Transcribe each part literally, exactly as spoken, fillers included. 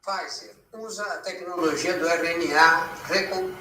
Pfizer usa a tecnologia do R N A reco-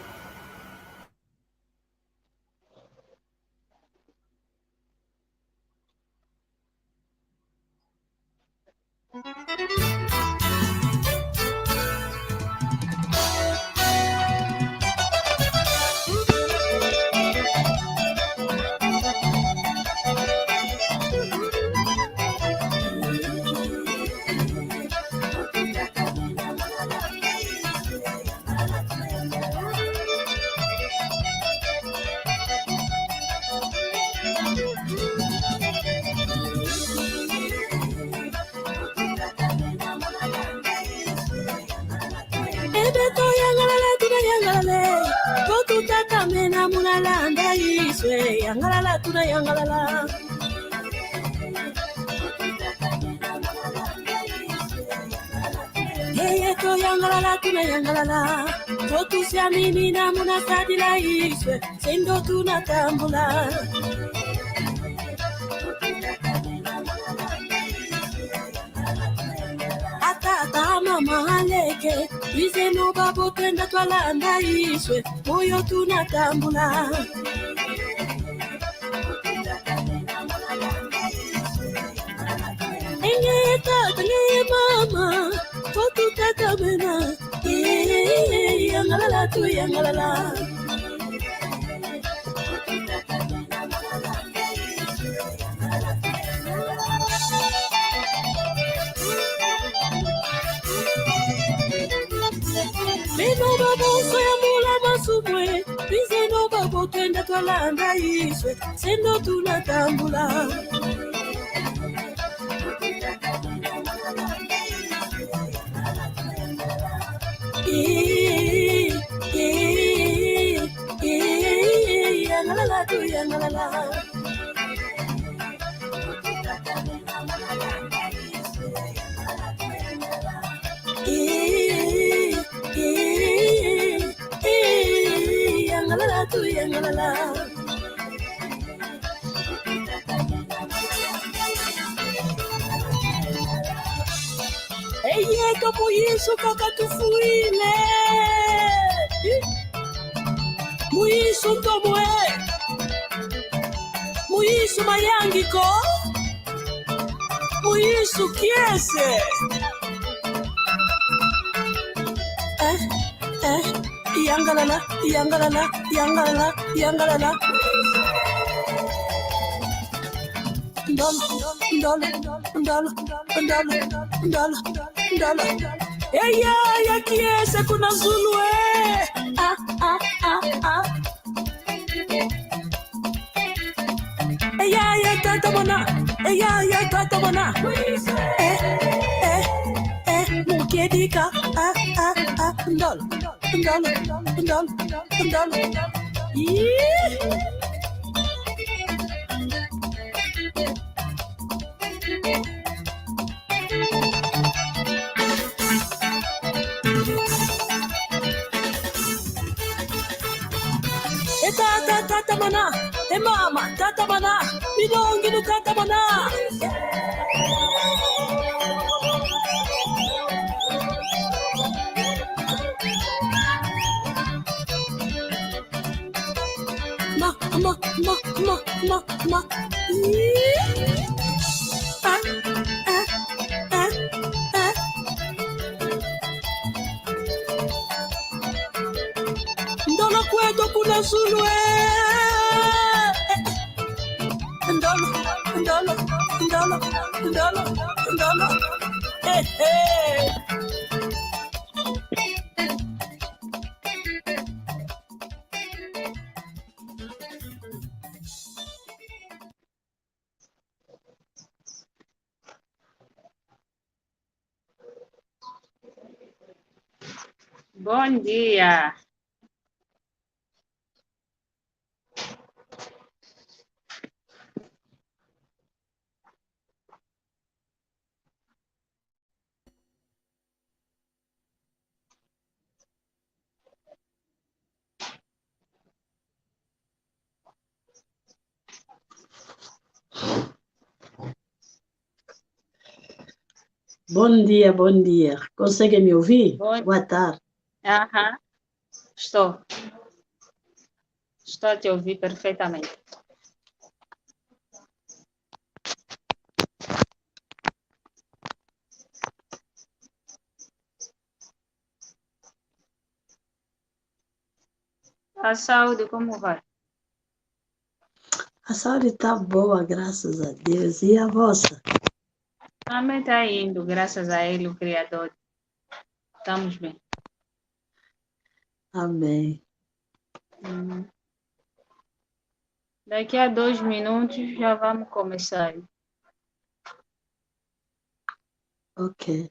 Ebe to yangalala, tuna yangalala. Ko tutatamena muna landa Yesu e, yangalala, tuna yangalala. Yeye to yangalala, tuna yangalala. Ko tusiamini na muna sadila Yesu e, se ndo tunatambula. A tata, a mama, a nleke, bizeno, babo, twenda twalanda Yesu e, moyo tunatambula. E nge tata, nge mama, ko tutatamena, eh, yangalala, tu yangalala. Beno babonso ya mula masumu e, bizeno, babo, twenda twalanda Yesu e, se ndo tunatambula. Eh, eh, eh, yangalala, tu yangalala. Eh, eh, eh, yangalala, tu yangalala. Eye, ko mu Yesu kaka tufwile. Mu Yesu ntomo e. Mu Yesu mayangi ko. Mu Yesu kiese. Eh, eh, yangalala, yangalala, yangalala, yangalala. Ndolo, ndolo, ndolo, ndolo, ndolo, ndolo. Eya, ya kiese kuna zulu e. Ah, ah, ah, ah. Eya, ya tatamana. Eya, ya tatamana. Eh, eh, eh, mukedika. Ah, ah, ah, ndolo, ndolo, ndolo, ndolo. Ih. E tata, tatamana. E mama, tatamana. Milongi nu tatamana. Ma, ma, ma, ma, ma, ma. Ih. Ah, ah, ah, ah. Ndolo kweto kuna zulu e. Ndolo, ndolo, ndolo, ndolo, ndolo. Eh, eh. Bom dia. Bom dia, bom dia. Consegue me ouvir? Bom... Boa tarde. Aham. Estou. Estou a te ouvir perfeitamente. A saúde, como vai? A saúde tá boa, graças a Deus. E a vossa? Também tá indo, graças a Ele, o Criador. Estamos bem. Amém. Uhum. Daqui a dois minutos já vamos começar. Ok.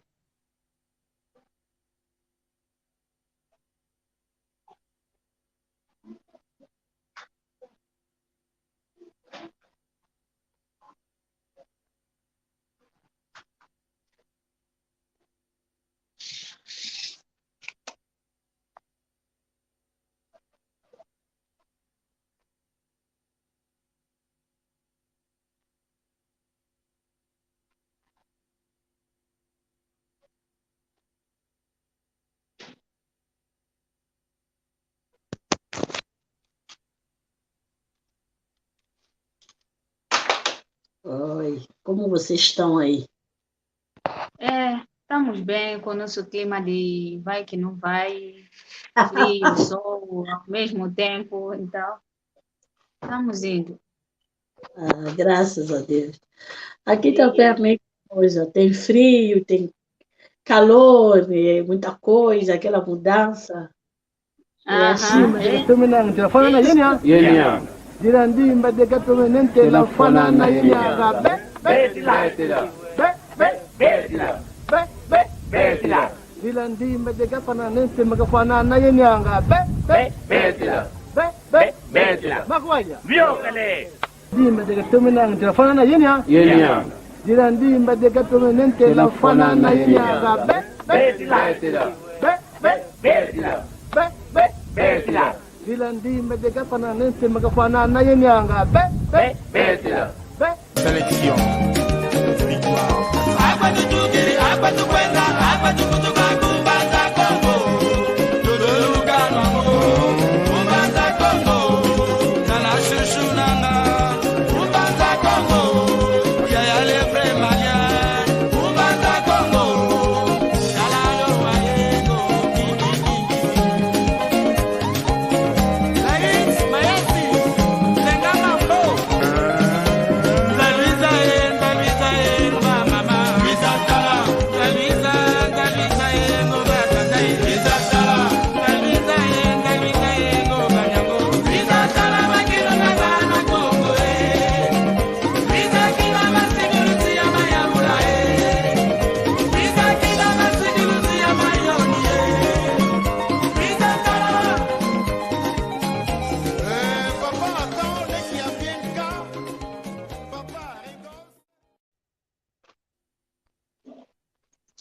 Oi, como vocês estão aí? É, estamos bem com o nosso clima de vai que não vai, frio, sol, ao mesmo tempo, então, estamos indo. Ah, graças a Deus. Aqui também a mesma coisa, tem frio, tem calor, é muita coisa, aquela mudança. Aham. Tuminang, telefona na yenia. Yenia. Dila ndimba de gato menente la fona na yenia. Be, be, be, be. Dila ndimba de gato menente maka fona na yenia. Be, be, be. Be, be, be. Makwaya. Viokale. Ndimba de gato menang, telefona na yenia. Yenia. Dila ndimba de gato menente la fona na yenia. Be, be, be. Be, be, be. Be, be, be. Dila ndimba de gato menente maka fona na yenia. Be, be, be. Be. Sélection.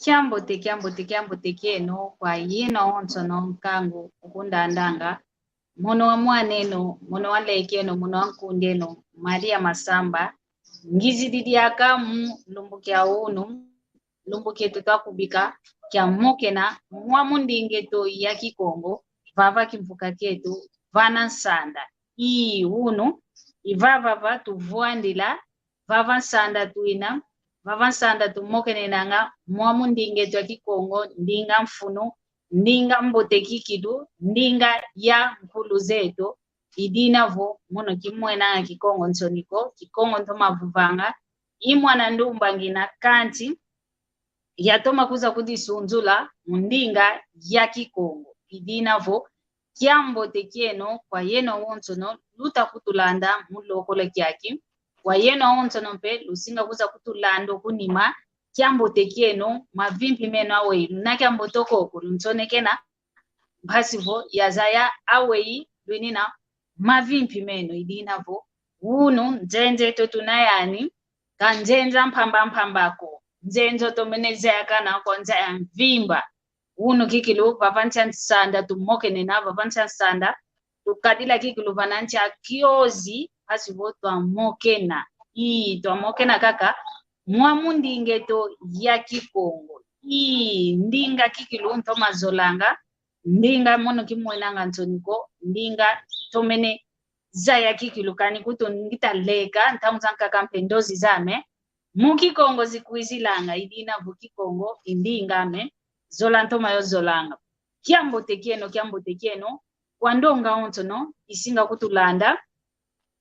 Kiambote, kiambote, kiambote kieno kwa yeno awonsono nkangu ukundandanga. Mono wa mwaneno, mono wa lekeno, mono wa nkundeno, Maria Masamba. Ngizidi diaka mu lumbu kia unu, lumbu kieto twakubika kia mokena mwa mu ndinga eto ya Kikongo, vava kimvuka kieto, vana nsanda. I unu, i vava va tuvwandila, vava nsanda twina, vava nsanda tumokenenanga mwa mu ndinga eto ya Kikongo, ndinga mfunu, ndinga mbote kikilu, ndinga ya nkulu zeto. I dina vo mono kimwenanga Kikongo nsoni ko, Kikongo ntoma vovanga, i mwana ndumba ngina kanti yatoma kwiza kudisunzula mu ndinga ya Kikongo. I dina vo kiambote kieno kwa yeno awonsono luta kutulanda mu lokola kiaki, kwa yeno awonsono mpe lusinga kwiza kutulanda oku nima, kiambote kieno, mavimpi meno aweyi, luna kiambote oko kulunsonekena, mpasi vo yazaya aweyi lwinina mavimpi meno. I dina vo unu nzenza eto tuna yani, ka nzenza mpamba mpamba ko, nzenza otomene zayakana kwa nza ya mvimba. Unu kikilu, vava nsi a nsanda tumokenena, vava nsi a nsanda tukadila kikilu vana nsi a kiozi, mpasi vo twamokena. Ii, twamokena kaka, mwa mu ndinga eto ya Kikongo. I ndinga kikilu ntoma zolanga, ndinga mono kimwenanga nsoni ko, ndinga ntomene zaya kikilu kani kutu ngita leka, ntangu zankaka mpe ndozi zame, mu Kikongo zikwizilanga, i dina vo Kikongo i ndinga ame, zola ntoma yo zolanga. Kiambote kieno, kiambote kieno, kwa ndonga onsono isinga kutulanda,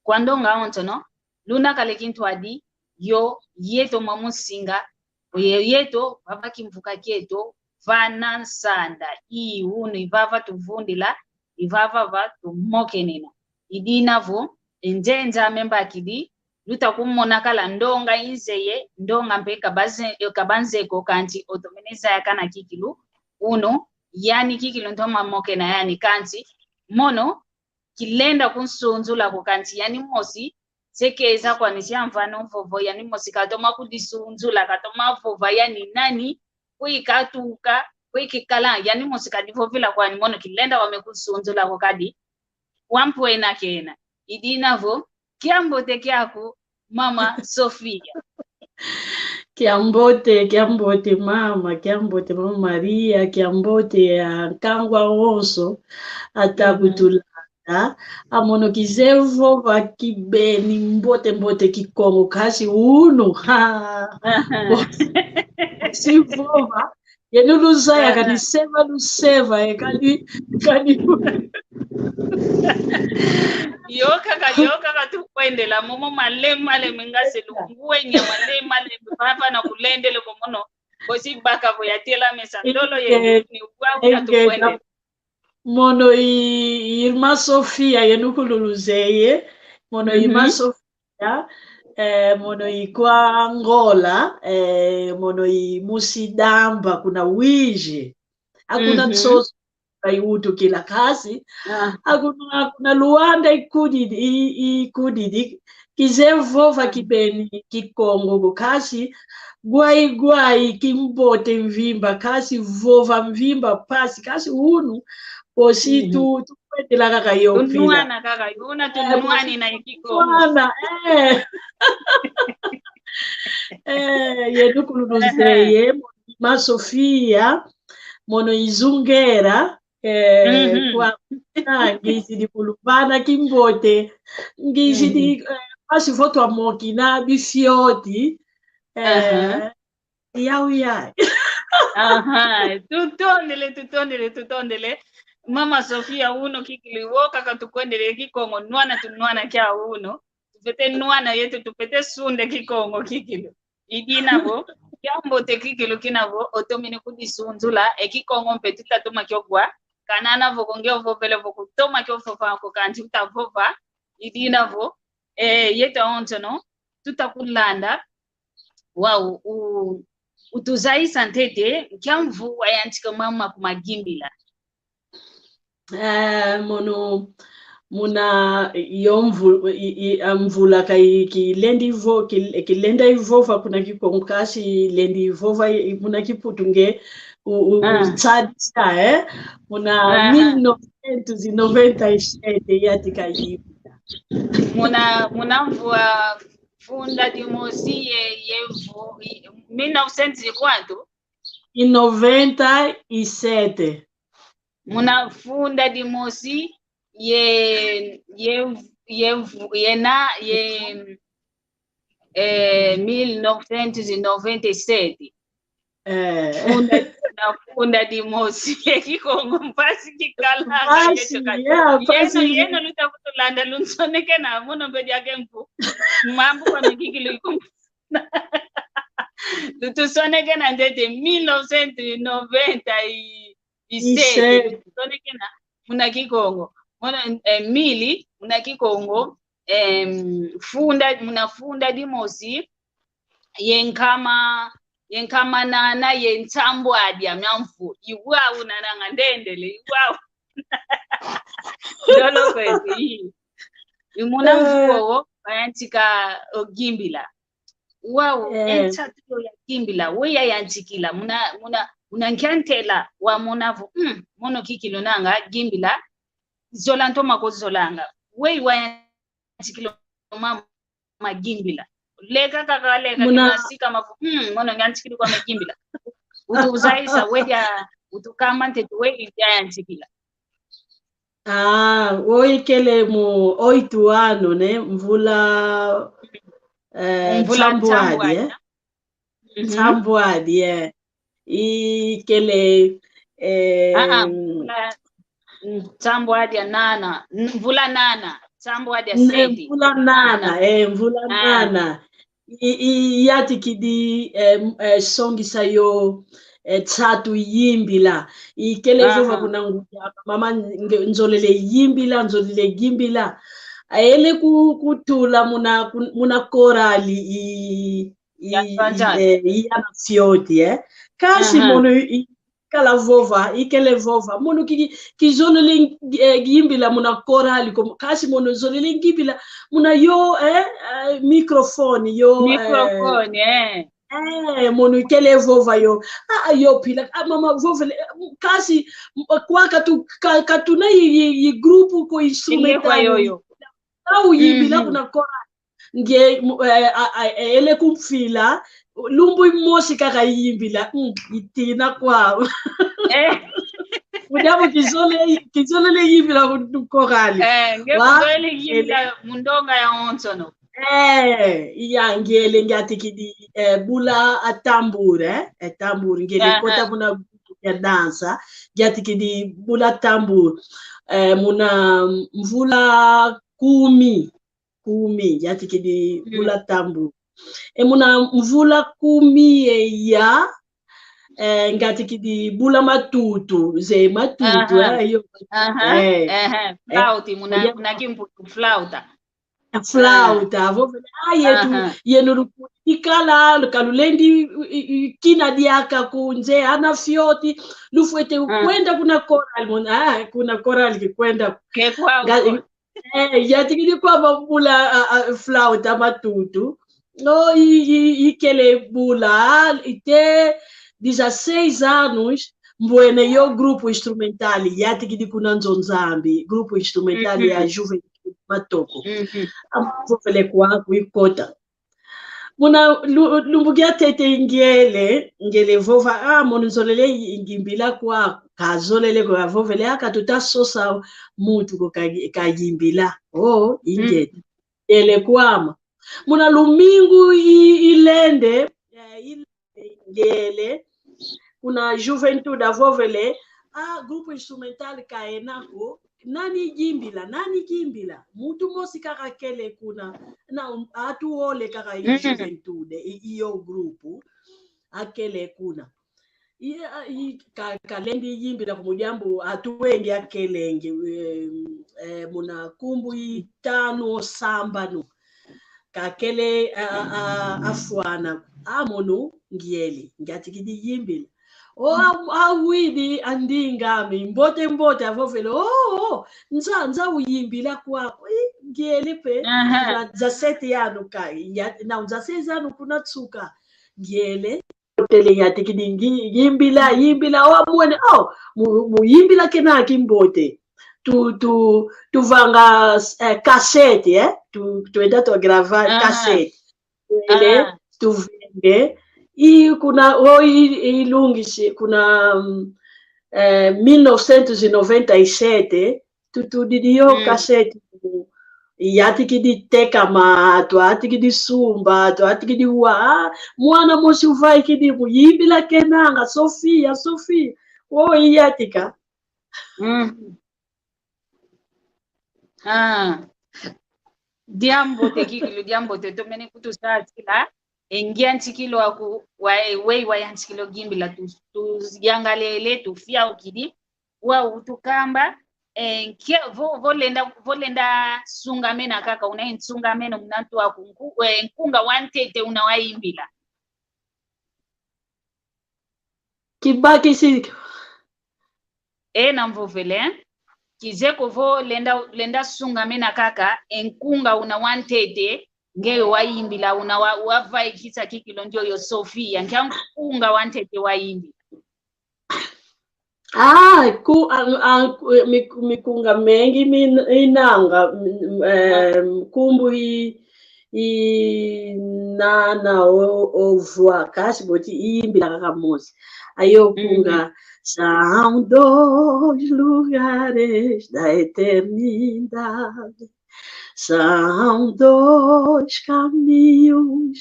kwa ndonga onsono, luna kale kintwadi, yo yeto mwa musinga, ye-, yeto vava kimvuka kieto, vana nsanda, i unu, i vava tuvundila, i vava va tumokenena. I dina vo, e nzenza ame mbakidi, luta kumona kala ndonga inzeye, ndonga mpe kabaze-, kabanzeko kanti otomene zaya kana kikilu, unu, yani kikilu ntoma mokena yani kanti, mono, kilenda kunsunzula ko kanti yani mosi, se keza kwani se amvana o mvovo, yani mosi katoma kudisunzula, katoma vova yani nani, kwe katuka, kwe kikala, yani mosi kadivovila kwani mono kilenda wame kunsunzula ko kadi, wampwena kena. I dina vo, kiambote kiaku, Mama Sofia. Kiambote, kiambote mama, kiambote mama Maria, kiambote a nkangwa onso ata kutulanda. A mono kizeye vova kibeni mbote mbote Kikongo kasi unu. Ha. Bo-, si vova, yenu luzaya kani seva luseva, e kani, kani. Yo kaka, yo kaka tukwendela, momo male, male, mingase lungwenya, male, male, papa na kulendele ko mono, kosi baka vo yatela mesa, ndolo ye, ni wa, wa tukwendela. Mono i, i Irmã Sofia, yenu kululuzeye, mono i Irmã Sofia, eh, mono i kwa Angola, eh, mono i musi Damba kuna Uíge. Akuna tsoso kaiwutukila kasi. Akuna, akuna Luanda ikudidi, i, ikudidi. Kizeye vova kibeni Kikongo ko kasi. Gwai, gwai, kimbote mvimba kasi, vova mvimba pasi kasi unu. Kosi tu, tu kwendela kaka yo mpila. Tunwana kaka yo, una tunwani na Kikongo. Tunwana, eh. Eh, yenu kululuzeye, mono i Irmã Sofia, mono i Zungera, eh, kwa, ah, ngizidi kuluvana kimbote, ngizidi, eh, pasi vo twamokina bifioti, eh, Yau yai. Aha, tutondele, tutondele, tutondele. Mama Sofia, uno kikilu, wo kaka tukwendele Kikongo, nwana tunwana kia uno. Tupete nwana yetu, tupete sunda Kikongo kikilu. I dina vo, kiambote kikilu kina vo, otomene kudisunzula, e Kikongo mpe tutatoma kio kwa. Kanana vo ko nge ovovele vo kutoma kio vova ko kanti utavova. I dina vo, eh, yetu aonsono, tutakulanda. Wau, u-, utuzayisa ntete, nkia mvu wayantika mama kuma Gimbila. Eh, mono, muna yo mvu-, i, i, a mvula ka i, kilendi vo-, ki, kilenda ivova kuna Kikongo kasi lendi ivova i, muna Kiputu nge, u, u, usadisa, eh? Muna mil novecentos e noventa e sete yantika Gimbila. Muna, muna mvu a funda dimosi ye, ye vo-, i, mil novecentos e quanto? E noventa e sete. Muna funda dimosi ye, ye, ye vo-, ye na, ye, eh, mil novecentos e noventa e sete. Eh. Funda, na funda dimosi. Kikongo mpasi kikalanga. Mpasi, yetu kati. Yeah, mpasi. Yeno, yeno luta kutulanda, lunsonekena, mono mbedi ake nku. Mambu kwa mikiki luikum. Lutusonekena ntete, mil novecentos e noventa e sete. Lutusonekena, muna Kikongo. Muna, eh, mili, muna Kikongo. Em, funda, muna funda dimosi, ye nkama, ye nkama nana, ye nsambwadi a mia mvu. Iwau nananga ndendele, iwau. Ndolo kwete, i. I muna mvu wowo, wayantika o Gimbila. Wau, eh, e nsatu yo ya Gimbila, we yayantikila, muna, muna, muna nkia ntela, wamona vo, mm, mono kikilu nanga, Gimbila, zola ntoma ko zolanga. We wayan- nsikilo mama Gimbila. leka kaka leka muna kina sika mavu. Hmm, mono nyantikidi kwa megimbila. Utu uzaisa, wedia, utu kama ntete, wedia yantikila. Ah, o ikele mu oito ano, né? Mvula, eh, mvula nsambwadi, nsambwadi, eh? Mhm. Nsambwadi, eh. Ikele, eh, ah, ah, mvula, nsambwadi ya nana, mvula nana, nsambwadi ya sete. Mvula nana, eh, mvula nana. I, i, yantikidi, eh, m-, eh, songisa yo, eh, nsatu yimbila. Ikele vova kuna ngudi ame, mama nge-, nzolele yimbila, nzolele yimbila. Ayele ku-, kutula muna, ku-, muna korali i, i, i, eh, i ana fioti, eh. Kansi mono i, kala vova, ikele vova. Mono ki, ki, kizolele, eh, yimbila muna korali, kom-, kansi mono zolele yimbila muna yo, eh, eh, mikrofoni, yo, eh. Mikrofoni, eh. Eh, mono ikele vova yo. Ah, ah, yo pila. Ah, mama, vovele, eh, kansi, m-, kwa katu-, ka-, katuna i, i, i grupu ko instrumental. Yo, yo. Au yimbila kuna korali. Nge, mu-, eh, a, a, ele kumfila, lumbu imosi kaka iyimbila, mm, itina kwau. Eh. Mu diambu kizole, kizolele yimbila mu, mu korali. Eh, nge kuzolele yimbila mu ndonga yawonsono. Eh, iya, ngele ngiatikidi, eh, bula a tambur, eh, eh, tambur, ngele kota muna ya dansa, ngiatikidi bula tambur, eh, muna mvula kumi. Kumi, ngiatikidi bula tambur. E muna mvula kumi eya, eh, ngiatikidi bula matutu, ze matutu, eh, yo. Aha, eh, aha, eh, flauta, muna, muna kimputu flauta. Flauta, vovele, ah, yetu, yenu luku-, ikala, kalulendi, i, i, kina diaka kunze, ana fioti, lufwete kwenda kuna korali, muna, ah, kuna korali kikwenda. Ke kwau, nga-, ko- Eh, yatikidi kwama bula, a, a, flauta matutu. No, i, i, ikele bula, ite dezasseis anos, mbwene yo grupo instrumental, yatikidi kuna nzo Nzambi, grupo instrumental ya juventude Matoko. Amvovele kwaku ikota. Muna lu-, lumbu kiatete ngiele, ngiele vova, ah, mono nzolele i-, ngimbila kwa, kazolele ko, avovele, ah, katuta sosa mutu ko ka-, kayimbila. Oh, ingete. Ngiele kwama. Muna lumingu i-, ilende, eh, ilende, ngiele, kuna juventude avovele, ah, grupo instrumental kaena ko, nani yimbila, nani yimbila. Mutu mosi kaka kele kuna, na, um, atu ole kaka i juventude, i, iyo grupo, akele kuna. I, a, i, ka, kalendi yimbila ku mu diambu, atu wengi akelenge, eh, eh, muna nkumbu itanu o sambanu. Kakele, a, a, a, afwana, ah, mono ngiele, ngiatikidi yimbila. O, a, awidi andinga ame, mbote mbote, avovele, oh, oh, nza, nza uyimbila kwaku, i, ngiele pe, na dezasseis anos ka, ya, na dezasseis anos kuna nsuka, ngiele, tele yatikidi ngi-, yimbila, yimbila, o amwene, oh, mu, mu yimbila kena kimbote. Tu, tu, tuvanga, eh, cassete, eh? Tu, tuenda tu grava cassete. Ele, tuvenge. I kuna, o i, ilungisi, kuna, mm, eh, mil novecentos e noventa e sete, tutudidi yo cassete. Yatikidi tekama, twatikidi sumba, twatikidi wa. Ah, mwana mosi uvaikidi mu, yimbila kenanga, Sofia, Sofia. O, iyatika. Mm. Ah. Diambote kikilu, diambote tomene kutusasila. E ngiantikilo aku, wa, e, wei wayantikilo yimbila tu, tuyangalele, tufiaukidi. Wau utukamba, eh, nkia, vo, vo lenda, vo lenda sungamena kaka, una nsungameno muna ntu aku nku-, eh, nkunga wantete una wayimbila. Kibakisi. E, na mvovele. Kizeye ko vo lenda, lenda sungamena kaka, e nkunga una wantete, ngeye wayimbila, una wa, wavaikisa kikilu ndioyo Sofia, nkia nkunga wantete wayimbila. Ah, ku-, a, a, ku-, mi-, mikunga mengi mi-, inanga, m-, m-, eh, nkumbu i-, i nana o, o vwa, kansi boti i imbila kaka mosi. Ayo kunga, são dois lugares da eternidade. São dois caminhos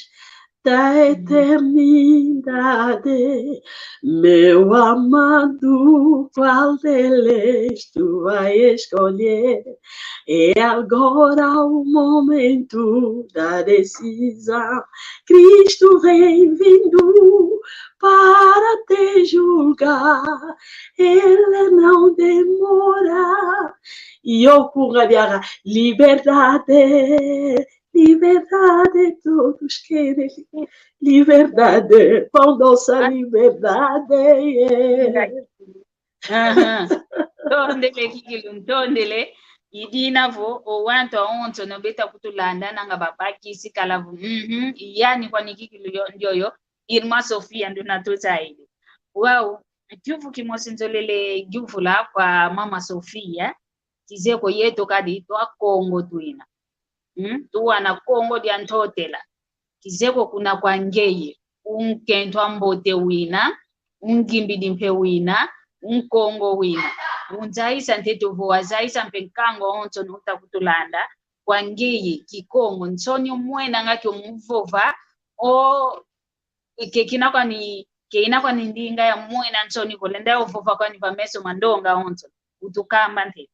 da eternidade. Meu amado, qual deles tu vai escolher? É agora o momento da decisão. Cristo vem vindo para te julgar. Ele não demora. E o kunga diaga, liberdade, liberdade, todos querem liberdade, com doce liberdade, yeah. Aham. Ntondele kikilu, ntondele. I dina vo, o wantu awonso no beta kutulanda, nanga babakisi kala vo. Mhm. Yani kwani kikilu yo, ndioyo, Irmã Sofia, nduna tuzaidi. Wau, kiuvu kimosi nzolele yuvula kwa Mama Sofia, kizeko yeto kadi twa Kongo twina. Mm? Tuwana Kongo dia Ntotela. Kizeko kuna kwa ngeye, unkento ambote wina, ungimbidi mpe wina, unkongo wina. Unzayisa ntete vo wazayisa mpe nkangu awonso no uta kutulanda, kwa ngeye, Kikongo, nsoni umwenanga kio muvova, o, ke kina kwani, ke ina kwani ndinga ya mwena nsoni vo lenda ovova kwani va meso ma ndonga awonso. Utukamba ntete.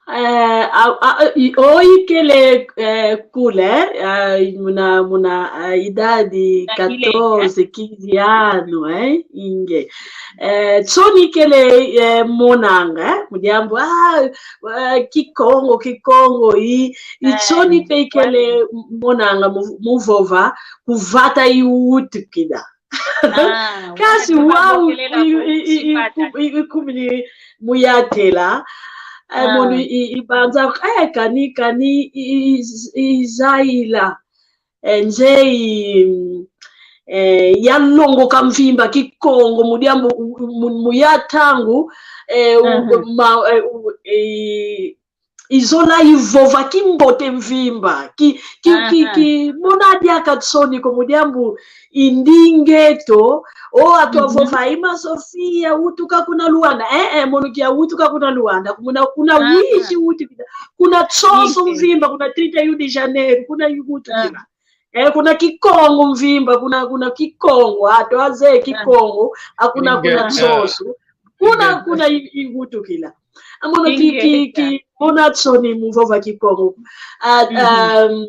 Eh, a, a, i, o ikele, eh, kule, eh, muna, muna, eh, idadi quatorze, quinze ano, eh, inge. Eh, nsoni ikele, eh, monanga, eh, mu diambu, ah, eh, Kikongo, Kikongo, i, i nsoni pe ikele monanga mu, muvova, ku vata iwutukila. Ah, kansi wau, i, i, i, i, i, i, kumini muyatela, eh, mono i, i, ibanza, eh, kani, kani, i, i, i, izaila, eh, nze i, eh, yalongoka mvimba Kikongo, mu diambu, mu, mu, muyatangu, eh, u, ma, eh, u, eh, izola ivova kimbote mvimba. Ki, ki, ki, ki, mona diaka nsoni ko mu diambu i ndingeto, o atu avova, Irmã Sofia, utuka kuna Luanda. Eh, eh, mono kia utuka kuna Luanda. Kuna, kuna wizi utukila. Kuna nsonso mvimba, kuna trinta e um de Janeiro, kuna utukila. Eh, kuna Kikongo mvimba, kuna, kuna Kikongo, atu azeye Kikongo, akuna, kuna nsonso. Kuna, kuna i, iwutukila. A mono ki, ki, ki, mona nsoni muvova Kikongo. Ah, um,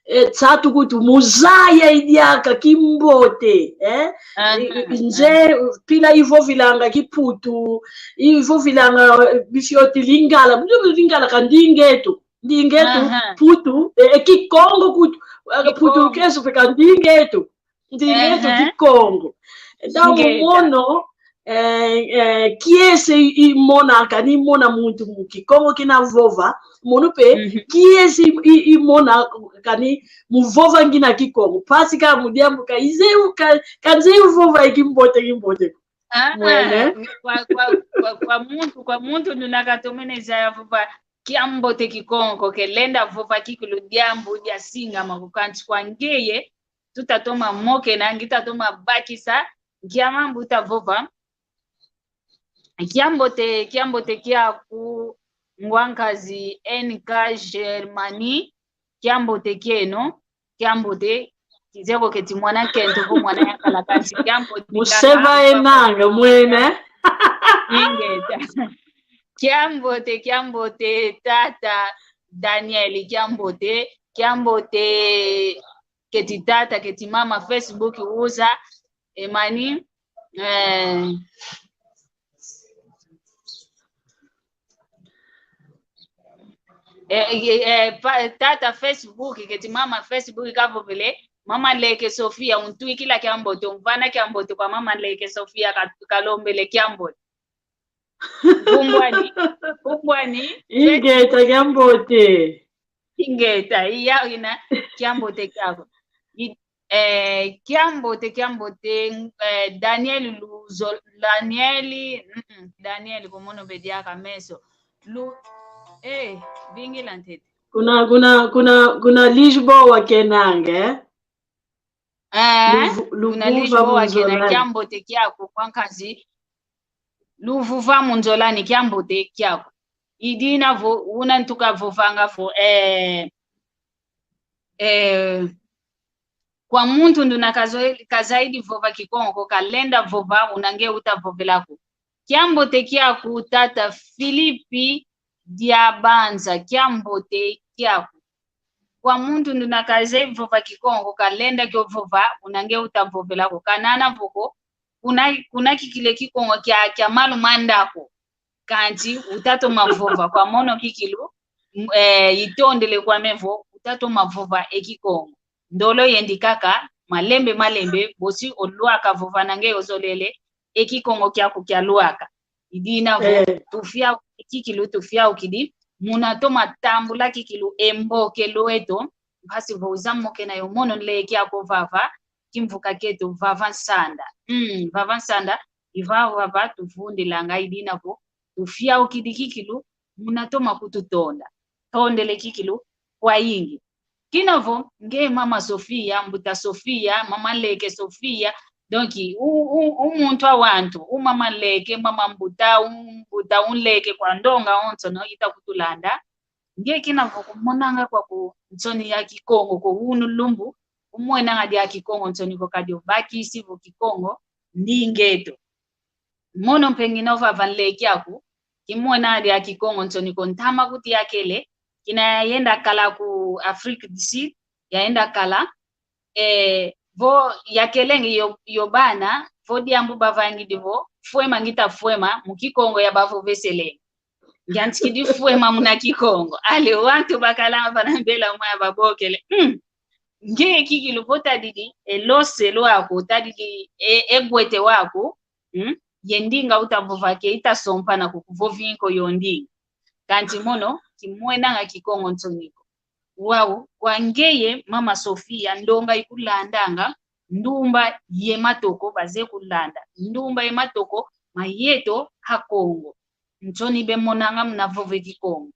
eh, nsatu kutu muzaya idiaka kimbote, eh? I, i, nze, pila ivovilanga Kiputu, ivovilanga, eh, bifioti Lingala, Lingala ka ndingeto. Ndingeto, Putu, eh, eh, Kikongo kutu, eh, Putu kesu pe ka ndingeto. Ndingeto Kikongo. Ndangu mono, eh, eh, kiese i, i mona kani mona muntu mu Kikongo kina vova, mono pe, kiese i, i, i mona kani muvova ngina Kikongo. Mpasi ka mu diambu ka ize u, ka, ka nze uvova i kimbote, kimbote. Ah, mwene. Kwa, kwa, kwa, kwa muntu, kwa muntu nuna katomene zaya vova kiambote Kikongo, ke lenda vova kikilu diambu dia singama ko, kansi kwa ngeye, tuta toma mokena, ngita toma bakisa, nkia mambu uta vova. Kiambote, kiambote kiaku ngwankazi N K Germany, kiambote kieno, kiambote, kizeko keti mwana nkento vo mwana yakala kansi, kiambote. Museba enanga mwene. Ingeta. Kiambote, kiambote, tata Daniel, kiambote, kiambote, keti tata, keti mama Facebook uza, emani, eh, eh, eh, eh, pa, tata Facebook, keti mama Facebook kavovele, Mama Leke Sofia, untwikila kiambote, umvana kiambote kwa Mama Leke Sofia, ka, kalombele kiambote. Kumbwani, kumbwani. Ingeta kiambote. Ingeta, iya ina, kiambote kiaku. I, eh, kiambote, kiambote, eh, Daniel Luzo, Daniel, mm, mm, Daniel, komono bediaka meso. Lu, eh, vingila ntete. Kuna, kuna, kuna, kuna Lisboa kenanga, eh? Eh, luvu-, kuna luvuva Lisboa kena munzolani. Kiambote kiaku kwa nkazi. Luvuva munzolani kiambote kiaku. I dina vo, una ntuka vovanga vo, eh, eh, kwa muntu nduna kazo-, kazaidi vova Kikongo ko kalenda vova una nge uta vovela ko. Kiambote kiaku tata Filipi Diabanza, kiambote kiaku. Kwa muntu nduna kazaidi vova Kikongo, kalenda kio vova, una nge uta vovela ko. Kanana vo ko, kuna, kuna kikilu e Kikongo kia, kia malu manda ko. Kanti uta toma vova kwa mono kikilu, m-, eh, itondele kwame vo, uta toma vova e Kikongo. Ndolo yendi kaka, malembe, malembe, bosi olwaka vova na nge ozolele, e Kikongo kiaku kialwaka. I dina vo, eh, tufiau-, kikilu tufiaukidi, muna toma tambula kikilu e mbokelu eto, mpasi vo uza mokena yo mono nleke ako vava, kimvuka kieto vava nsanda. Mm, vava nsanda, i vava vava tuvundilanga i dina vo, tufiaukidi kikilu, muna toma kututonda. Tondele kikilu, kwayingi. Kina vo, nge mama Sofia, mbuta Sofia, mama nleke Sofia. Donc, u, u, u muntu a wantu, u mama nleke, mama mbuta, u mbuta, u nleke kwa ndonga onsono ita kutulanda. Nge kina vo kumonanga kwaku nsoni ya Kikongo ko unu lumbu, umwenanga dia Kikongo nsoni ko kadi obakisi vo Kikongo ndinga eto. Mono mpe ngina ovava nleke aku, kimwena dia Kikongo nsoni ko ntama kuti yakele, kina yayenda kala ku Afrique du Sud, yayenda kala, eh, vo yakelenge yo, yo bana, vo diambu bavangidi vo, fwema ngita fwema, mu Kikongo yabavoveselenge. Ngiantikidi fwema muna Kikongo. Ale, wantu bakala vana mbela mwa babokele. Mm. Nge kikilu vo tadidi, e lose lwaku, tadidi, e, e gwete waku, mm? Ye ndinga uta vova ke ita sompana ko kuvovi nko yo ndinga. Kanti mono, kimwenanga Kikongo nsoni ko. Wau, kwa ngeye, mama Sofia, ndonga ikulandanga, ndumba ye matoko, baze kulanda. Ndumba ye matoko, ma yeto, ha Kongo. Nsoni bemonanga muna vova e Kikongo.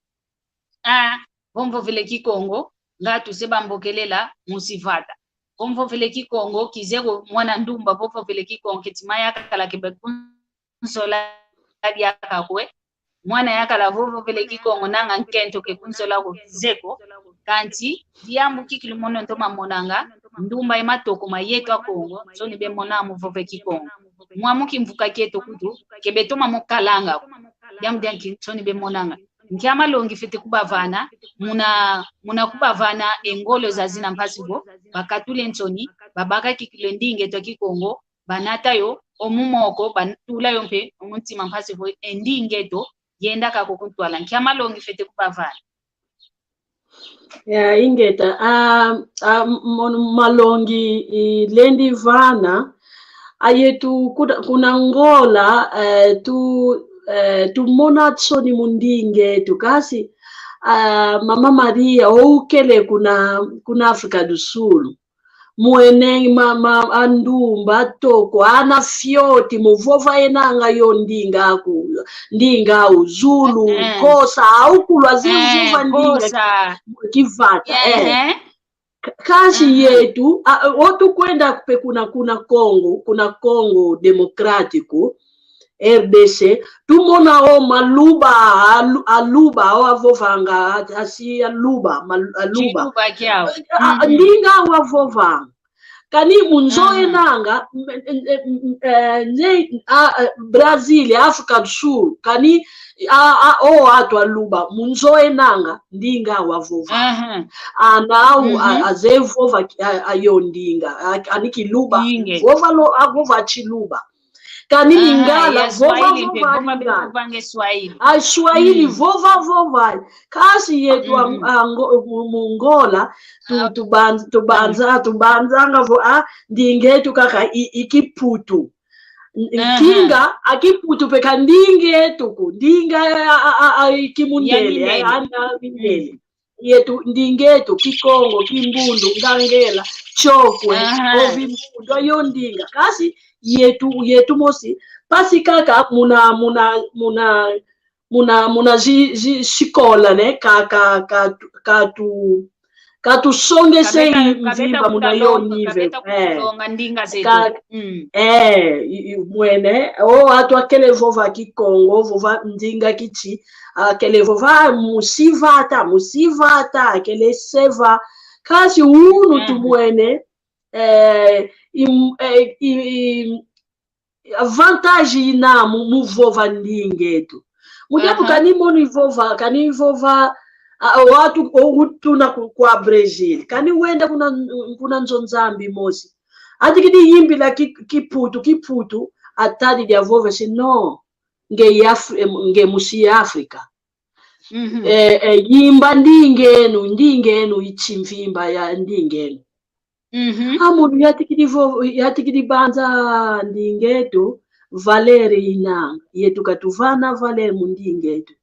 Ah, vo mvovele Kikongo, nga tuse bambokelela musi vata. Vo mvovele Kikongo, kizeko mwana ndumba, vo mvovele Kikongo, keti ma yakala ke bekunzola diaka kwe. Mwana yakala vo mvovele Kikongo, nanga nkento ke kunzola ko kizeko. Kanti, diambu kikilu mono ntoma monanga, ndumba ye matoko ma yeto a Kongo, nsoni bemona mu vova e Kikongo. Mwamu kimvuka kieto kutu, ke betoma mo kalanga ko. Diambu dianki nsoni bemonanga. Nkia malongi fwete kubavana, muna, muna kubavana e ngolo zazina mpasi vo, bakatule nsoni, babaka kikilu e ndinga eto a Kikongo, banata yo, o mu moko, batula yo mpe, o mu ntima mpasi vo, e ndinga eto, yenda kaka kuntwala. Nkia malongi fwete kubavana. Ya, ingeta, ah, ah, m-, m-, malongi, i, lendi vana, ayetu kuna, kuna Angola, eh, tu, eh, tumona nsoni mu ndinga eto, kasi, ah, Mama Maria, oukele kuna, kuna África do Sul. Mwene ma, ma, a ndumba toko, ana fioti, muvova enanga yo ndinga aku, ndinga u, Zulu, eh, eh, Xhosa, au kulwa ze, eh, vova ndinga Xhosa. Ki-, Kivata, eh, eh. Ka-, kasi, mhm, yetu, a, a, o tukwenda pe kuna, kuna Congo, kuna Congo Democrático, R D C, tumona o Maluba, Alu-, Aluba, o avovanga, a, asi Aluba, Mal-, Aluba. Chiluba kiau. A, a, mhm, ndinga o avovanga. Kani mu nzo, aha, enanga, m-, m-, m-, eh, ne, a, a, Brazil, África do Sul, kani a, a, o atu Aluba, mu nzo enanga, ndinga o avovanga. Aha. Ana au, a, mhm, aze vova ki-, a, ayo ndinga, a, ani Kiluba, inge, vova lo, avova Chiluba. Kani, aha, Lingala, ya vova, Swahili mpe, vova, vova mpe, Lingala. Vova nge Swahili. A Swahili, mm, vova, vova. Kasi yetu a, mhm, a Ngo-, mu, mu Ngola, tu, ah, tubanz-, tubanza, mm, tubanzanga vo, a, ndinga etu kaka i, i Kiputu. N-, aha, kinga, a Kiputu pe ka ndinga etu ko, ndinga a, a, a, a, i Kimundele, ya mindele, a, a, a mindele. Mm. Yetu, ndinga etu, Kikongo, Kimbundu, Ngangela, Chokwe, aha, Ovimbundu, ayo ndinga. Kasi, yetu, yetu mosi, mpasi kaka muna, muna, muna, muna, muna zi, zi sikola, ne, ka, ka, ka, ka tu, ka tusongese kabeta, i kabeta mvimba muna yo kutulonga, nive. Kabeta eh. Kutulonga ndinga zetu. Ka, mm. Eh, i, i, mwene, o, atu akele vova Kikongo, vova ndinga kiti, akele vova musivata, musivata, akele seva. Kasi unu mm. Tumwene, eh, i, eh, i, i, avantage ina mu, mu vova ndingetu. Mu diambu aha. Kani mono ivova, kani ivova, a, o atu, o utuna ku, kwa Brazil. Kani wenda kuna, kuna nzo Nzambi mosi. Atikidi yimbila ki, Kiputu, Kiputu, atadi dia vova si no. Nge ya Af-, em, nge musi ya Afrika. Mhm. Eh, eh, yimba ndingenu, ndingenu, ichi mvimba ya ndingenu. Mhm. A mono yatikidi vo-, yatikidi banza ndingetu, valere inanga. Yetu katuvana valere mu ndingetu.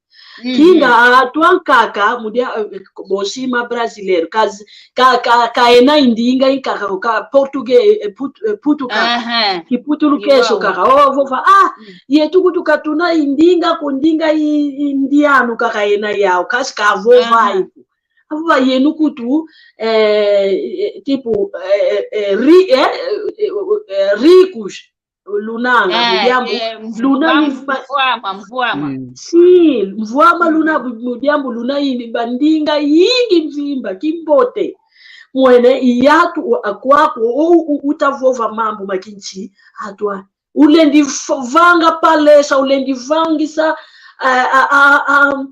Mhm. Kinga atu ankaka, mu dia, eh, bosi ma brasileiro, kaz-, ka, ka, ka ena indinga inkaka, ka português, eh, put-, eh, putu kaka, aha. Kiputu lukeso kaka. O, vova, ah, mm. Yetu kutu katuna indinga, ku ndinga i, indiano kaka ena yao, kasi kavova aha. Iku. Avo ba yenu kutu, eh, eh, tipo, eh, eh, ri-, eh, eh, eh, ricos, lunanga, eh, mu diambu, eh, luna mvua-, mvua-, mvua-, mvua-, mvua-. Mm. Si, mvua-, mvua-, luna, mu diambu, luna ini, bandinga yingi mvimba, kimbote. Mwene, i atu, u-, akwaku, u-, u-, utavova mambu ma kinchi, atu a-, ulendi v-, vanga palesa, ulendi vangisa, a, a, a, a,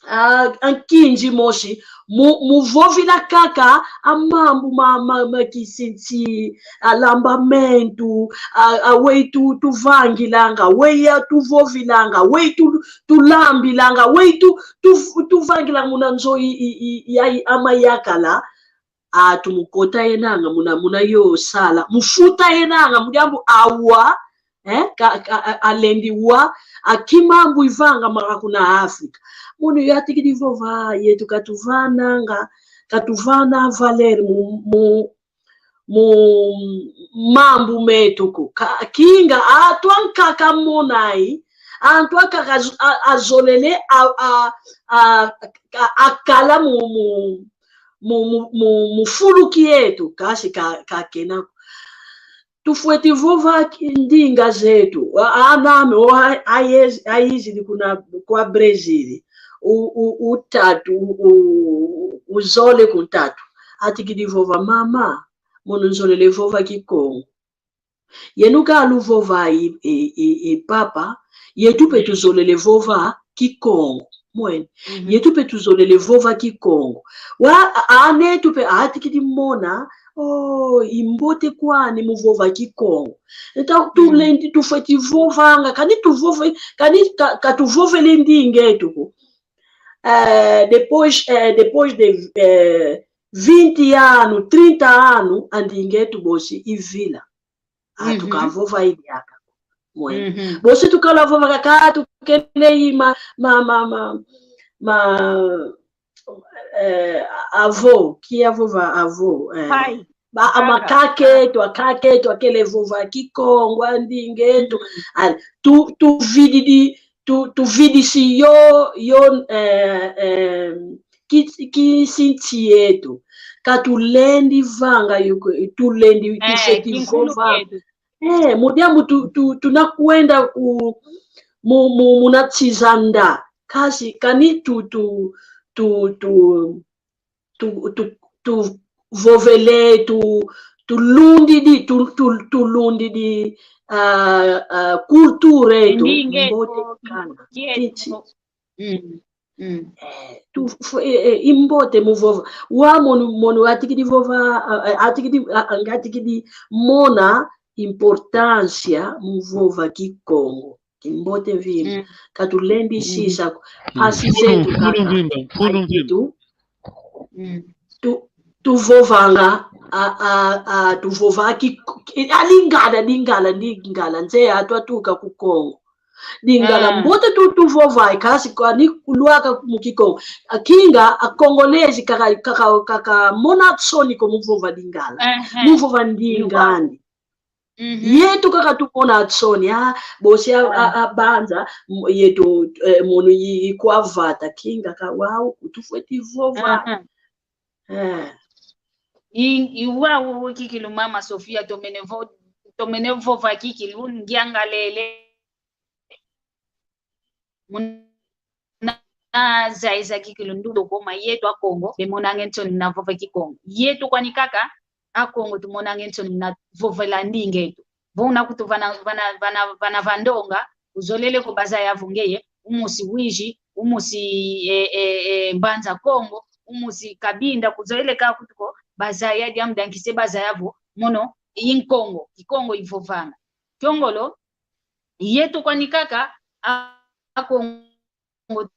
a, a nkinzi mosi, mu, mu vovila kaka, a mambu ma, ma, ma kisinsi, a lambamentu, a, a weyi tu, tuvangilanga, weyi a tuvovilanga, weyi tu, tulambilanga, weyi tu, tu, tuvangilanga muna nzo i, i, i, ya, i, ama yakala, atu mu kota enanga muna, muna yo sala, mu futa enanga, mu diambu awa, eh, ka, ka, a, alendi wa, a kimambu ivanga maka kuna Afrika. Mono yatikidi vova, yetu katuvananga, katuvana valere mu, mu, mu mambu metu ko. Ka, kinga, atu ankaka monai, antu ankaka az-, a, azolele, a, a, a, a, akala mu, mu, mu, mu, mu, mu fulu kietu, kasi ka, ka kena ko. Tufweti vova ki-, ndinga zetu. A, aname, o, a, a, ayez-, ayizidi kuna kwa Brazil. U, u, utatu, u, u, uzole kuntatu. Atikidi vova mama, mono nzolele vova Kikongo. Yenu ka luvova i, i, i, i papa, yetu pe tuzolele vova Kikongo. Mwene. Mhm. Yetu pe tuzolele vova Kikongo. Wa, a, anetu pe atikidi mona, oh, imbote kwani mu vova Kikongo. Eta, mhm, tulendi tufweti vovanga, kani tuvove, kani ka, ka tuvovele ndingetu ko. Eh, depois, eh, depois de, eh, vinte ano, trinta ano, a ndingetu bosi ivila. Atu, mhm, kavova i diaka. Mwene. Mhm. Bosi tukala vova kaka tukele i ma, ma, ma, ma, ma, eh, avô, kia vova avô, eh. Pai. Ba, ama kaka, kaka etu, kaka etu, akele vova Kikongo, a ndingetu. Mhm. Ah, tu, tuvididi, tu, tuvidisi yo, yo, eh, eh, ki, kisinsi yetu. Ka tulendi vanga yo ko, tulendi, eh, tufweti vova. Kietu. Eh, mu diambu tu, tu, tunakwenda ku, mu, mu, muna tizanda. Kasi, kani tu, tu, tu, tu, tu, tu, tuvovele, tu, tulundidi, tu, tu, tulundidi, ah, ah, cultura etu, ndinga etu, mbote kana. Kietu. Kiti. Mm, mm. Eh, tu, fu-, eh, eh, imbote mu vova. Wa mono, mono atikidi vova, ah, ah, atikidi, ah, ah, nga atikidi mona importância mu vova Kikongo. Kimbote vimba. Mm. Ka tulendi sisa ko. Mm. Mpasi zetu kaka. Mfunu mvimba, mfunu mvimba. Tu, mm, tu, tuvovanga, a, a, a, tuvova ki, ki, a Lingala, Lingala, Lingala, nze atu atuka ku Kongo. Lingala, ah, mbote tu, tuvova, kasi kwani kulwaka mu Kikongo. A kinga, a Congolese, kaka, kaka, kaka mona nsoni ko mu vova Lingala. Aha. Mu vova ndinga andi. Mhm. Yetu kaka tumona nsoni, ah, bosi a, a, ah, a banza, m-, yetu, eh, mono yi, yi kwa vata, kinga ka wau, kutufweti vova. Aha. Eh. I, i wau kikilu Mama Sofia, tomene vo-, tomene vova kikilu, ngiangalele. Muna zaiza kikilu ndundo ko ma yetu Akongo, bemonange nsoni muna vova Kikongo. Yetu kwani kaka, Akongo tumonange nsoni muna vovela ndinga eto. Vo una kutu vana, vana, vana, vana vandonga, uzolele ko bazaya vo ngeye, umusi Wiji, umusi, eh, eh, eh, Mbanza Kongo, umusi Kabinda, kuzolele ka kutu ko bazaya diambu dia nkisi bazaya vo, mono, i Nkongo, Kikongo ivovanga. Kiongolo, yetu kwani kaka, a-, Akongo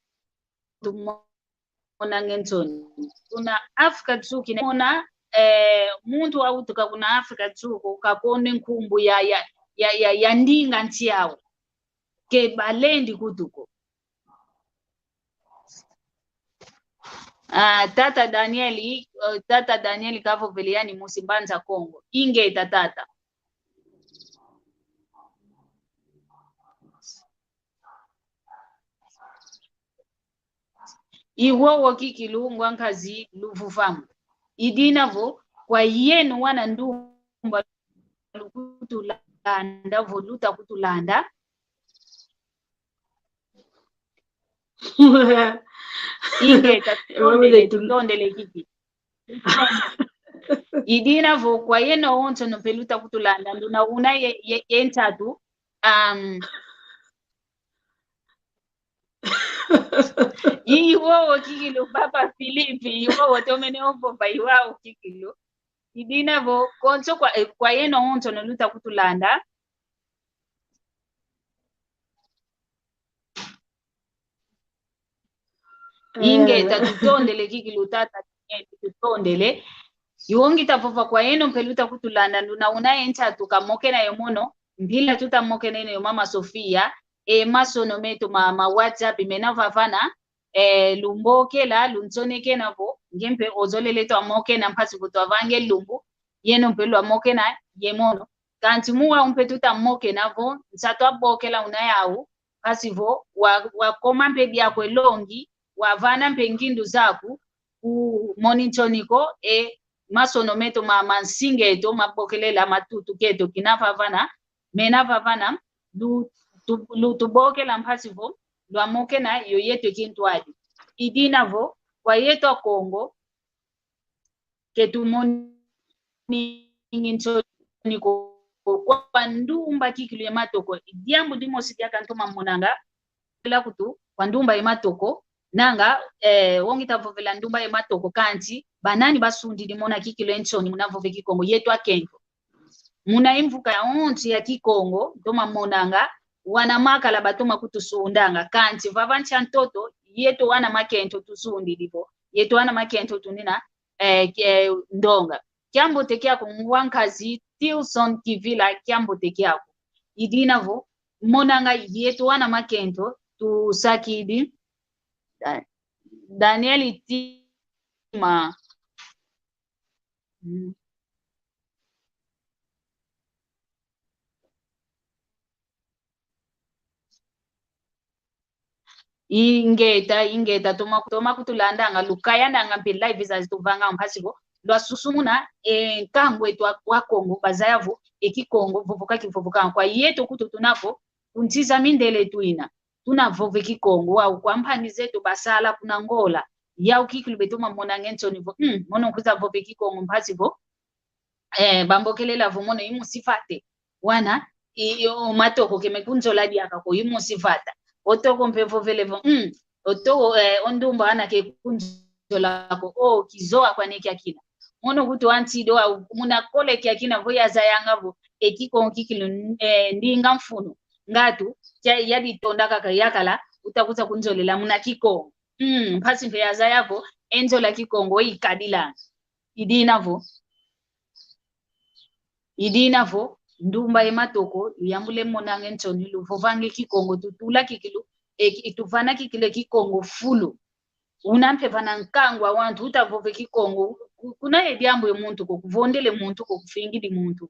tumonange nsoni. Kuna Afrika Tsuki ne mona, eh, muntu wawutuka kuna Afrika Tsuki kakonde nkumbu ya, ya, ya, ya, ya ndinga nsi yawu. Ke balendi kutu ko. Ah, tata Daniel, eh, tata Daniel kavovele yani musi Mbanza Kongo. Ingeta tata. I wowo kikilu ngwa nkazi luvuvamu. I dina vo, kwa yeno wana ndumba lukutulanda, vo luta kutulanda. Ingeta, tutondele, tutondele kiki. I dina vo, kwa yeno onsono mpe luta kutulanda, nduna una ye, ye, ye ntatu, um, i wowo kikilu, Papa Filipi, i wowo tomene ovova, i wowo kikilu. I dina vo, konso kwa, eh, kwa yeno onsono luta kutulanda. Ingeta, tutondele kikilu tata, eh, tutondele. I wo ngita vova kwa yeno mpe luta kutulanda, nduna una ye ntatu kamokena yo mono, mpila tuta mokena yeno yo Mama Sofia, e masono meto ma, ma WhatsApp mena vavana, eh, lumbokela, lunsonekena vo, nge mpe ozolele twamokena mpasi vo twavanga e lumbu, yeno mpe lwamokena ye mono. Kansi mu wau mpe tuta mokena vo, nsatu abokela una yau, mpasi vo, wa, wakoma mpe diaku e longi, wavana mpe ngindu zaku, kumoni nsoni ko, e masono meto ma, ma nsinga eto, mabokelela, matutu keto, kina vavana, mena vavana, lu, tu, lutubokela mpasi vo, lwamokena yo yeto kintwadi. I dina vo, kwa yeto Akongo, ke tumoni nsoni ko kwa ndumba kikilu ye matoko. Diambu dimosi diaka ntoma monanga, la kutu, kwa ndumba ye matoko, nanga, eh, wo ngita vovela ndumba ye matoko, kansi, banani basundidi mona kikilu e nsoni muna vova e Kikongo, yeto akento. Muna e mvuka ya onso ya Kikongo, ntoma monanga, wana makala batoma kutusundanga, kansi vava nsi a ntoto, yeto wana makento tusundidi vo, yeto wana makento tunina, eh, ke, ndonga. Kiambote kiaku ngwa nkazi Tilson Kivila, kiambote kiaku. I dina vo, monanga yeto wana makento tusakidi, Da-, Daniel Tima. Mm. Ingeta, ingeta, toma, toma kutulandanga, lukayananga mpe live zazi tuvanga mpasi vo, lwasusumuna, e, nkangu eto wa, wa Kongo, bazaya vo, e Kikongo, vovoka kivovoka, kwa yeto kutu tuna vo, kuntiza mindele twina. Tuna vova e Kikongo, wau kwa mpangi zeto basala kuna Angola. Yau kikilu beto mamonange nsoni vo, mm, mono kwiza vova e Kikongo mpasi vo, eh, bambokelela vo mono i musi vata. Wana, i, i, o matoko ke mekunzola diaka ko i musi vata. O toko mpe vovele vo, mm, o toko, eh, o ndumba wana ke kunzola ko, o kizowa kwani kiakina. Mono kutu antido au, muna kole kiakina vo yazayanga vo, e Kikongo kikilu, eh, ndinga mfunu. Ngatu, kia, yaditonda kaka yakala, uta kwiza kunzolela muna Kikongo. Mm, mpasi mpe yazaya vo, e nzola Kikongo ikadilanga. I dina vo. I dina vo, ndumba ye matoko, luyambule monange nsoni, luvovange Kikongo, tutula kikilu, e, i, tuvana kikilu e Kikongo fulu. Una mpe vana nkangu a wantu, uta vova e Kikongo, ku-, kuna ye diambu ye muntu ko, kuvondele muntu ko, kufingidi muntu.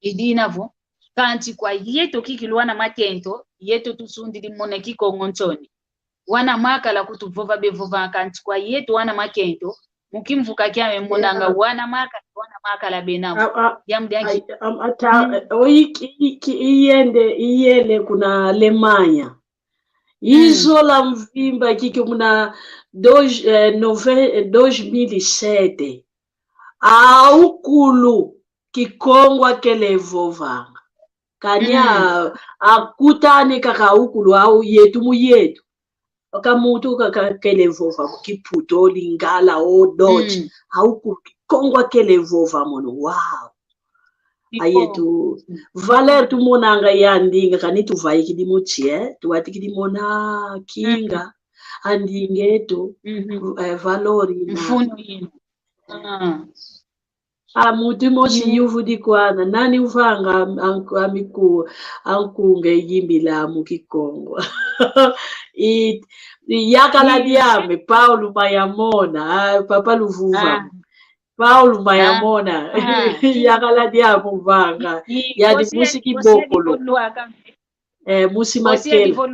I dina vo, Kanti kwa yeto kikilu wana makento, yeto tusundidi mona Kikongo nsoni. Wana makala kutuvova bevova, kanti kwa yeto wana makento, mu kimvuka kiame monanga wana makala, wana makala bena. Diambu dia nki? Ata, oyi ki, ki, iyende, iyele kuna Alemanha. Izola mvimba kiki muna dois, eh, nove-, eh, dois mil e sete. Aukulu Kikongo akele vovanga. Kani a, akutani kaka aukulu au yetu mu yetu. Ka muntu ka, kakele vova Kiputu, Lingala, o Dutch. Aukulu Kikongo akele vova mono. Wow. Ayetu, valeur tumonanga ya ndinga, kani tuvaikidi mu nsi, eh? Tuwatikidi mona kinga, a ndinga eto, eh, valor ina. Mfunu ina. Ah. A mutu mosi yuvudi kwana, nani uvanga am-, anku-, amiku-, ankunga iyimbila mu Kikongo. I, i yakala diame, Paulo Mayamona, ah, Papa Luvuva. Ah. Paulo Mayamona. Ah. Yakala diame uvanga. I, i, yadi musi Kibokolo. Eh, musi Makela.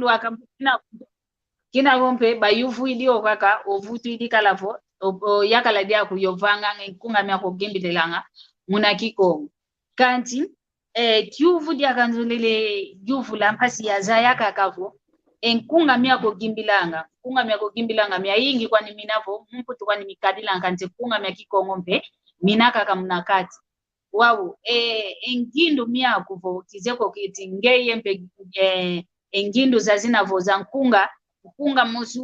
Kina vo mpe bayuvwidi o kaka, ovutuidi kala vo, o, o yakala diaku yovanganga e nkunga miaku ogimbililanga muna Kikongo. Kanti, eh, kiuvu diaka nzolele yuvula mpasi yazaya kaka vo, e nkunga miaku ogimbilanga, nkunga miaku ogimbilanga miayingi kwani mina vo, mu Mputu kwani mikadilanga, kanti nkunga mia Kikongo mpe mina kaka muna kati. Wau, e, e ngindu miaku vo, kizeko kiti ngeye mpe, e, e ngindu zazina vo za nkunga, nkunga mosi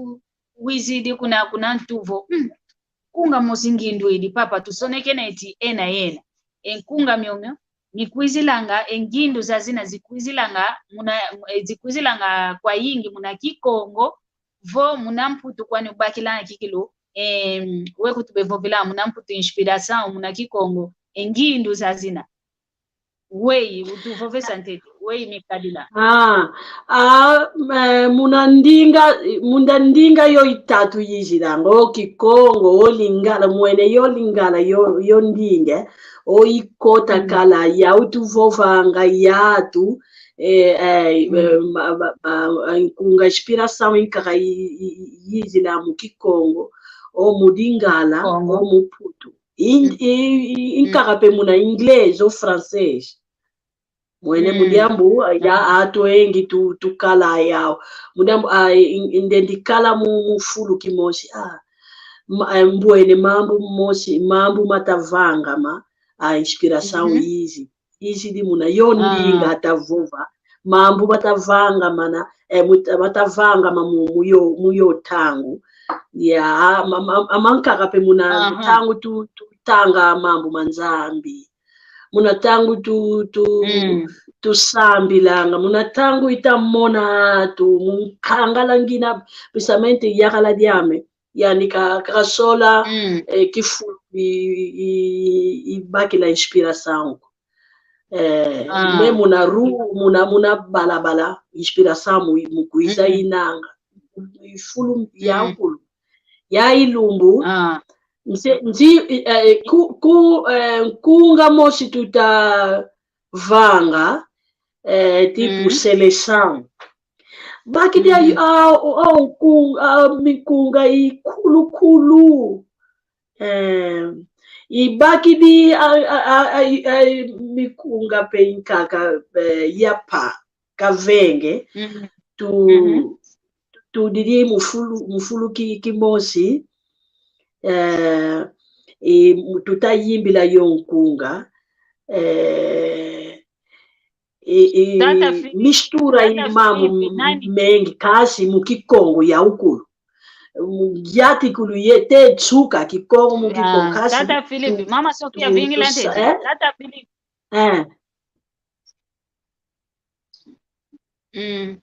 wizidi kuna, kuna ntu vo, mm, nkunga mosi ngindu idi, papa, tusonekene eti ena, ena. E nkunga miomio, mikwizilanga, e ngindu zazina zikwizilanga, muna, e, zikwizilanga kwayingi muna Kikongo, vo muna Mputu kwani ubakilanga kikilu, em, we kutubevovela muna Mputu inspiração, muna Kikongo, e ngindu zazina. Weyi, utuvovesa ntete, weyi mikadila. Ah, ah, eh, muna ndinga, muna ndinga yo itatu yizilanga, o Kikongo, o Lingala, mwene yo Lingala, yo, yo ndinga, o ikota kala, ya utuvovanga yatu, eh, eh, eh, ma, ma, ma, nkunga inspiração inkaka yi, yi, yi, yizila mu Kikongo, o mu Lingala, o mu Putu. In, i, i, inkaka pe muna inglês o francês. Mwene mu diambu, ya, atu engi tu, tukala yau. Mu diambu, a, in, in, ndendi kala mu, mu fulu kimosi, a, ma, eh, mbwene mambu mosi, mambu matavangama, a, inspiração izi. Izi di muna yo ndinga atavova. Mambu matavanga mana, eh, muta-, matavanga ma mu, mu yo, mu yo ntangu. Ya, ma, ma, amankaka pe muna ntangu tu, tutanga mambu ma Nzambi. Muna ntangu tu, tu, tusambilanga. Muna ntangu itamona tu, mu nkangala ngina, precisamente yakala diame. Yani ka, kasola, eh, kifulu i, i, i, ibakila inspiração ko. Eh, me muna ru, muna, muna balabala, inspiração mu, mu kwiza inanga. Ifulu ya nkulu. Ya ilumbu, nze, nzi, eh, ku, ku, eh, nkunga mosi tuta vanga, eh, tipo seleção. Bakidi a, a, a, nku-, a, mikunga ikulukulu. Eh, ibakidi a, a, a, a, a, mikunga pe inkaka, eh, yapa, kavenge. Tu, tudidi mu fulu, mu fulu ki, kimosi. Eh, i, tutayimbila yo nkunga. Eh, i, i, mistura i mambu mengi kasi mu Kikongo ya ukulu. Mu yati kulu ye te tsuka Kikongo mu Kikongo kasi. Tata Philip, Mama Sofia vingila ntete. Tata Philip. Eh. Mm.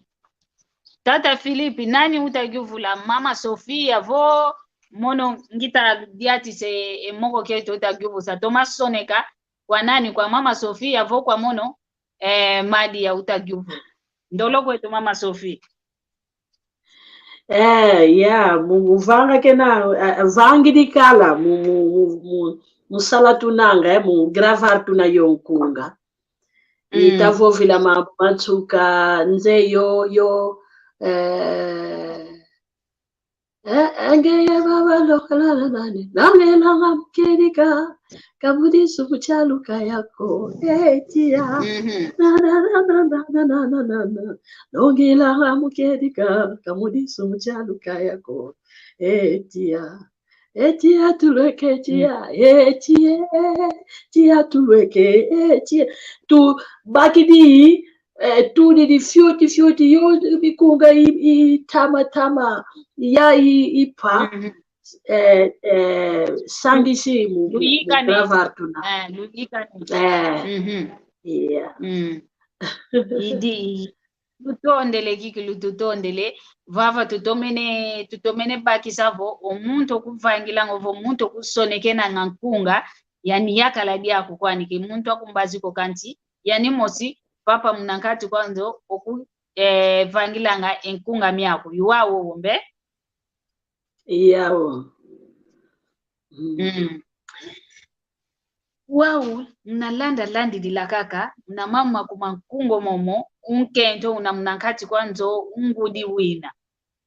Tata Philippe, nani uta yuvula, Mama Sofia vo mono ngita diatise e moko kieto uta yuvusa. Toma soneka kwa nani, kwa Mama Sofia vo kwa mono, eh, Madia uta yuvula. Ndolo kweto Mama Sofia. Eh, ya, mu, mu vanga kena, eh, vangidi kala, mu, mu, mu, mu, mu sala tunanga, eh, mu gravar tuna yo nkunga. Itavovila mambu ma nsuka, nze yo, yo, eh, eh, eh, ngeye baba lokalala nani, nangela nga mukedika, kamudisu muchaluka yako, eh, tia. Na, na, na. Nongela nga mukedika, kamudisu muchaluka yako, eh, tia. Etia tulweke, etia, etia, etia tulweke, etia. Tubakidi, eh, tudidi fioti, fioti, yo mikunga i, i tama, tama, ya i, ipa, eh, eh, sangisi mu, mu, mu gravar tuna. Eh, luyikane. Eh, yeah. Idi, tutondele kikilu, tutondele. Vava tutomene, tutomene bakisa vo, o muntu okuvangilanga, ovo muntu okusonekenanga nkunga, yani yakala diaku kwani ke muntu akumbazi ko kansi, yani mosi, papa muna nkati kwa nzo, oku, eh, vangilanga e nkunga miaku, i wau ombe? I yau. Mm. Wau, muna landa landidila kaka, muna mambu ma kuma nkunga momo, unkento una muna nkati kwa nzo, ungudi wina.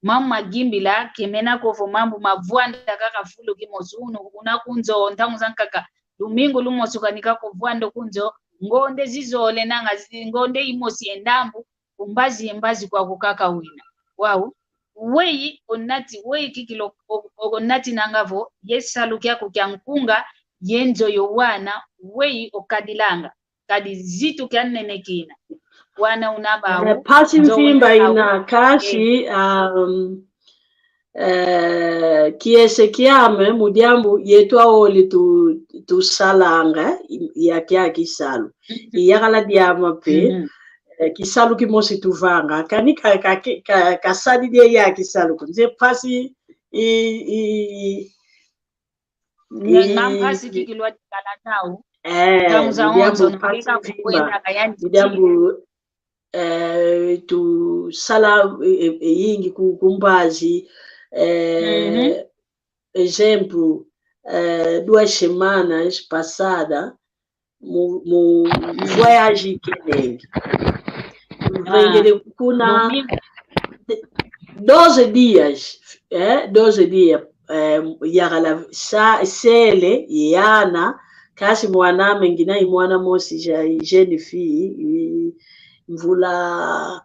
Mambu ma gimbila, kemena ko vo mambu ma vwanda kaka fulu kimosi unu, una ku nzo, ntangu zankaka, lumingu lumosi ukanika ko vwanda ku nzo, ngonde zizole nanga, zi-, ngonde imosi ye ndambu, ku mbazi ye mbazi kwaku kaka wina. Wau, weyi onati, weyi kikilu o-, o-, onatinanga vo, ye salu kiaku kia nkunga, ye nzo yo wana, weyi okadilanga. Kadi zitu kia nene kina. Wana una bau, eh, mpasi nzo mvimba wana bau, ina, kasi, eh, um, eh, kiese kiame mu diambu yetu aole tu, tusalanga, i-, ya kia kisalu. Mhm. Iyakala diame mpe, mhm, eh, kisalu kimosi tuvanga. Kani ka, ka, ka, ka, kasadidi ya kisalu ko. Nze mpasi i, i, i, nga, nga mpasi kikilu atikala tau. Eh, ntangu zaonso, mpasi mvimba. Mu diambu, eh, tusala, eh, eh, yingi ku, ku mbazi, eh, mhm, exemplo, eh, duas semanas passada, mu, mu, mhm, voyage ikenenge. Ah, tuvengele kuna domingo. Doze dias, eh, doze dias, eh, yakala sa, sele, ye ana, kasi mwan'ame ngina i mwana mosi ja, i jeune fille, i mvula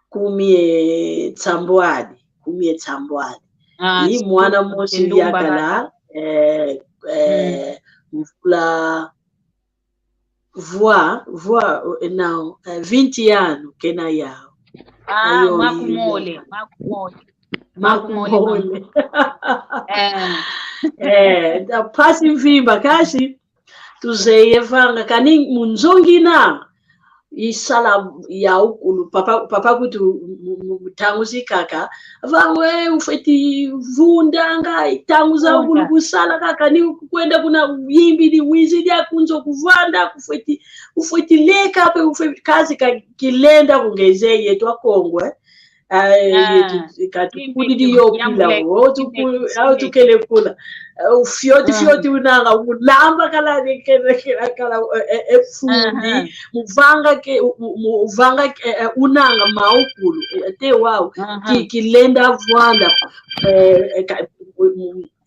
kumi ye nsambwadi, kumi ye nsambwadi. Ah, i mwana mosi yakala, eh, eh, mm, mvula vwa, vwa, eh, não, eh, vinte ano kena yau. Ah, ayo, makumole, makumole. Makumole, makumole. Eh. Eh, da mpasi mvimba, kasi tuzeye vanga, kani mu nzo ngina, i sala ya ukulu, papa, papa kutu, mu, mu, mu ntangu zikaka, vanga, eh, ufweti vundanga, i ntangu za ukulu kusala kaka, ni kwenda kuna wimbidi, wizidi aku nzo kuvanda, kufweti, ufweti leka, pe ufweti kazi ka kilenda kungeze yetu Akongo, eh. Ah, yetu, katukudidi yo pila, o tuku-, au tukele kula. Eh, fioti, fioti unanga, ulamba kala, kala, kala, kala, eh, eh, eh, fundi, muvanga ke, mu, mu, muvanga ke, eh, eh, unanga maukulu, eh, te wau, ki, kilenda vwanda, eh, eh, ka,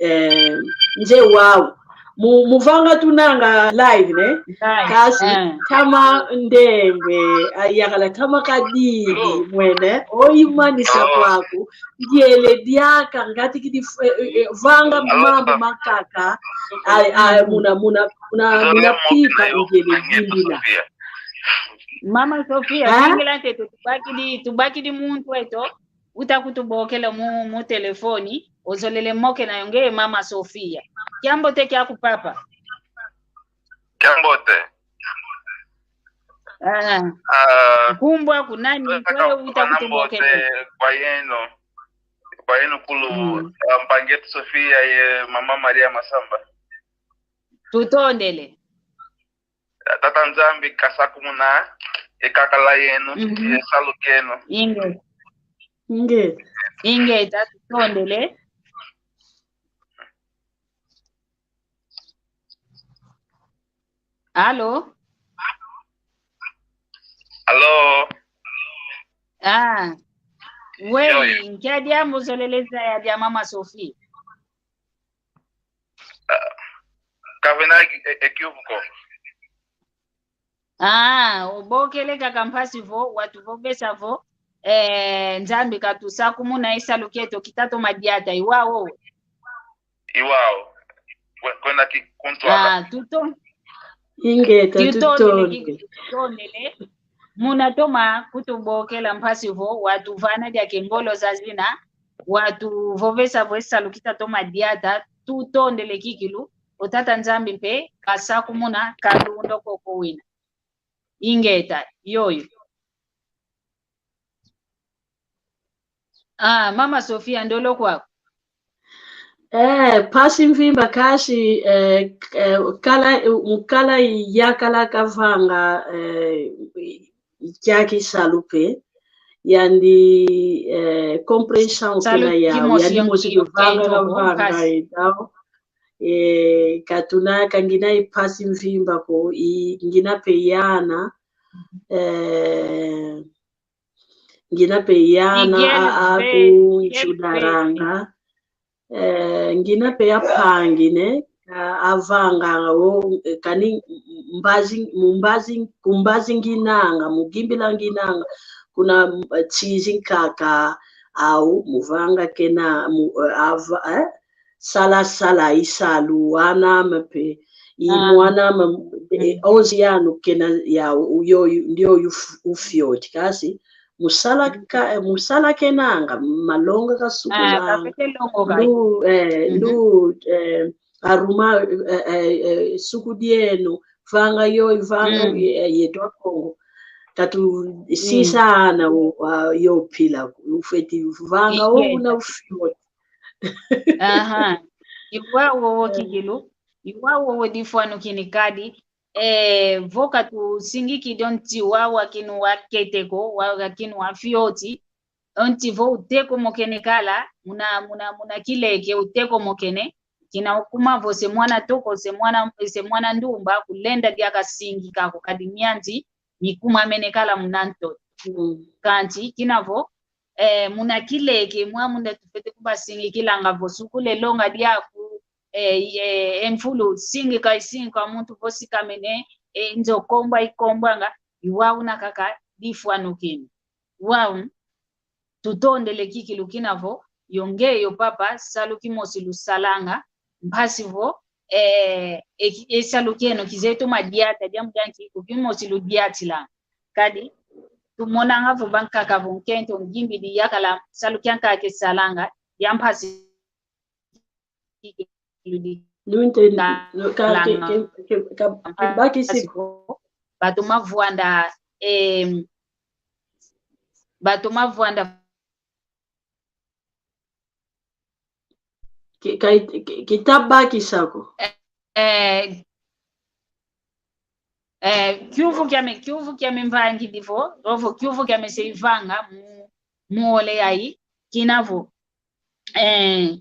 eh, nze wau. Mu, muvanga tunanga live, ne? Live, kasi, eh, kama ndembe, ayakala kama kadidi, mwene, oimanisa kwaku, ndiele diaka, ngati kidi, eh, eh, eh, vanga mambu makaka, ai, ai, muna, muna, muna, muna pipa, ndiele dimbila. Mama Sofia, eh? Singila ntete, tubakidi, tubakidi muntu eto, uta kutubokela mu, mu telefoni, ozolele mokena yo nge Mama Sofia. Kiambote kiaku papa. Kiambote. Ah. Ah, nkumbu aku nani, kwe uta kutubokela. Kwa yeno. Kwa yeno kulu, mm, ah, mpangi eto Sofia ye Mama Maria Masamba. Tutondele. Tata Nzambi kasakumuna e kakala yenu, mhm, ye salu kenu. Inge. Inge. Inge, tata tutondele. Alo? Alô? Ah, weyi, nkia diambu ozolele zaya dia Mama Sophie? Kavena e, e, equívoco. Ah, obokele kaka mpasi vo watuvovesa vo, eh, Nzambi katusakumuna e salu kieto kita toma diata, i wau. I wau. Kwe-, kwenda ki-, kuntwala. Ah, tuto-, ingeta, tutondele, tutondele. Tutondele. Muna toma kutubokela mpasi vo watuvana diaka e ngolo zazina, watuvovesa vo e salu kita toma diata, tutondele kikilu, o Tata Nzambi mpe kasakumuna, kalunda koko wina. Ingeta, yoyo. Ah, Mama Sofia, ndolo kwaku. Eh, mpasi mvimba kasi, eh, eh, kala, mukala yakala kavanga, eh, kiaki salu mpe, yandi, eh, compreensão kena yau, yandi mosi kuvanga, kavanga, então, eh, katuna kangina i mpasi mvimba ko, i ngina mpe yana, eh, ngina mpe yana a, a kunsudaranga. Eh, ngina mpe ya mpangi ne, a, avanganga wo, eh, kani mbazi, mu mbazi, ku mbazi nginanga, mu gimbila nginanga, kuna, eh, chizi nkaka, au, muvanga kena, mu, eh, ava, eh, sala sala i salu, wanama mpe, i mwanama, eh, onzi yanu kena ya, uyo, ndio yu, ufioti, kasi, musala ka, musala kenanga, malonga kasukulanga. Ndu, eh, ndu, eh, aruma, eh, eh, eh, suku dieno, vanga yo, vanga, eh, yeto a Kongo. Katu sisa ana, o, a, yo pila, ufeti vanga, o, una ufioti. Aha. I wau wowo kikilu, i wau wowo difwanukini kadi, eh, vo katusingikidi o nti wau akinu wakete ko, wau akinu wafioti, o nti vo utekomokene kala, muna, muna, muna kileke utekomokene, kina ukuma vo se mwana toko, se mwana, se mwana ndumba, kulenda diaka singika ko kadi mianzi, mikumamene kala muna ntoto. Mm. Kansi, kina vo, eh, muna kileke, mwa munda tufwete kubasingikilanga vo sukule longa diaku, eh, eh, e mfulu, singika, isingika muntu vo sikamene, eh, nzo kombwa, ikombwanga, i wau una kaka difwanukini. Wau, tutondele kikilu kina vo, yo nge yo papa, salu kimosi lusalanga, mpasi vo, eh, e, e salu kieno kizeye toma diata, diambu dia nki, ku kimosi ludiatilanga. Kadi, tumonanga vo bankaka vo nkento ngimbidi yakala, salu kiankaka kesalanga, dia mpasi. Nunte, ka, ke, ke, ke, ka, ke, bakisi. Batoma vwanda, eh, batoma vwanda. Ki, ka, ki, kita bakisa ko. Eh, eh, eh, kiuvu kiame, kiuvu kiame mvangidi vo, ovo kiuvu kiame se ivanga, mu, mu ole yayi, kina vo. Eh,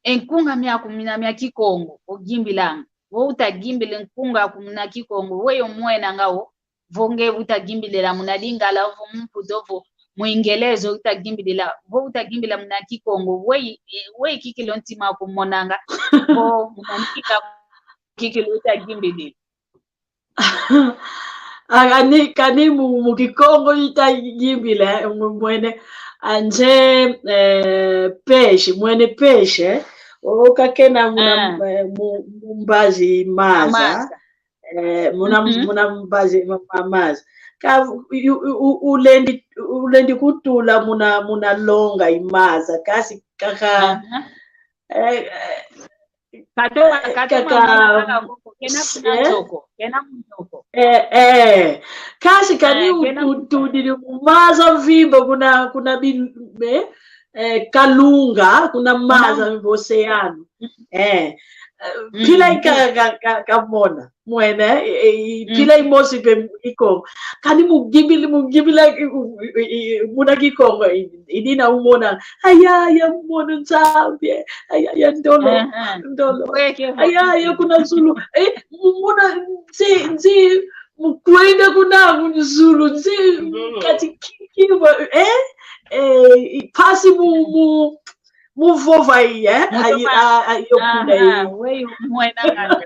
e nkunga miaku mina mia Kikongo, ogimbilanga. Vo utagimbile nkunga aku muna Kikongo, weyi omwenanga wo, vo nge utagimbilela muna Lingala, ovo mu Mputu, ovo mu Ingelezo utagimbilela, vo utagimbila muna Kikongo, weyi, weyi kikilu o ntima aku monanga, vo muna Kikongo kikilu utagimbilela. Kani, kani mu, mu Kikongo itagimbila, mu, mwene, a nze, eh, peixe, mwene peixe, o kakena muna, eh, mu, mu mbazi maza. Maza. Eh, muna, muna mbazi ma, ma, maza. Ka, u, u, u, ulendi, ulendi kutula muna, muna longa i maza, kasi kaka, eh, eh, Kato, kato, kaka, kena kuna ntoko, kena ntoko. Eh, eh. Kasi kani, eh, kena u, u, tudidi maza mvimba kuna, kuna bi, eh, eh, kalunga, kuna maza mvimba, oceano. Eh, eh, mpila ika ka, ka, kamona. Mwene, eh, eh, mpila imosi mpe iko. Kani mugimbili, mugimbila, i, i, i, muna Kikongo, i, Idina umona, aya, aya, mono Nzambi, aya, aya, ndolo, ndolo. Aya, aya, kuna zulu. Eh, muna, nzi, nzi, mukwenda kuna munzulu, nze kati ki, ki, eh, eh, mpasi mu, mu, mu vova i, eh, ayo, a, ayo kuna i. Weyi mwenanga.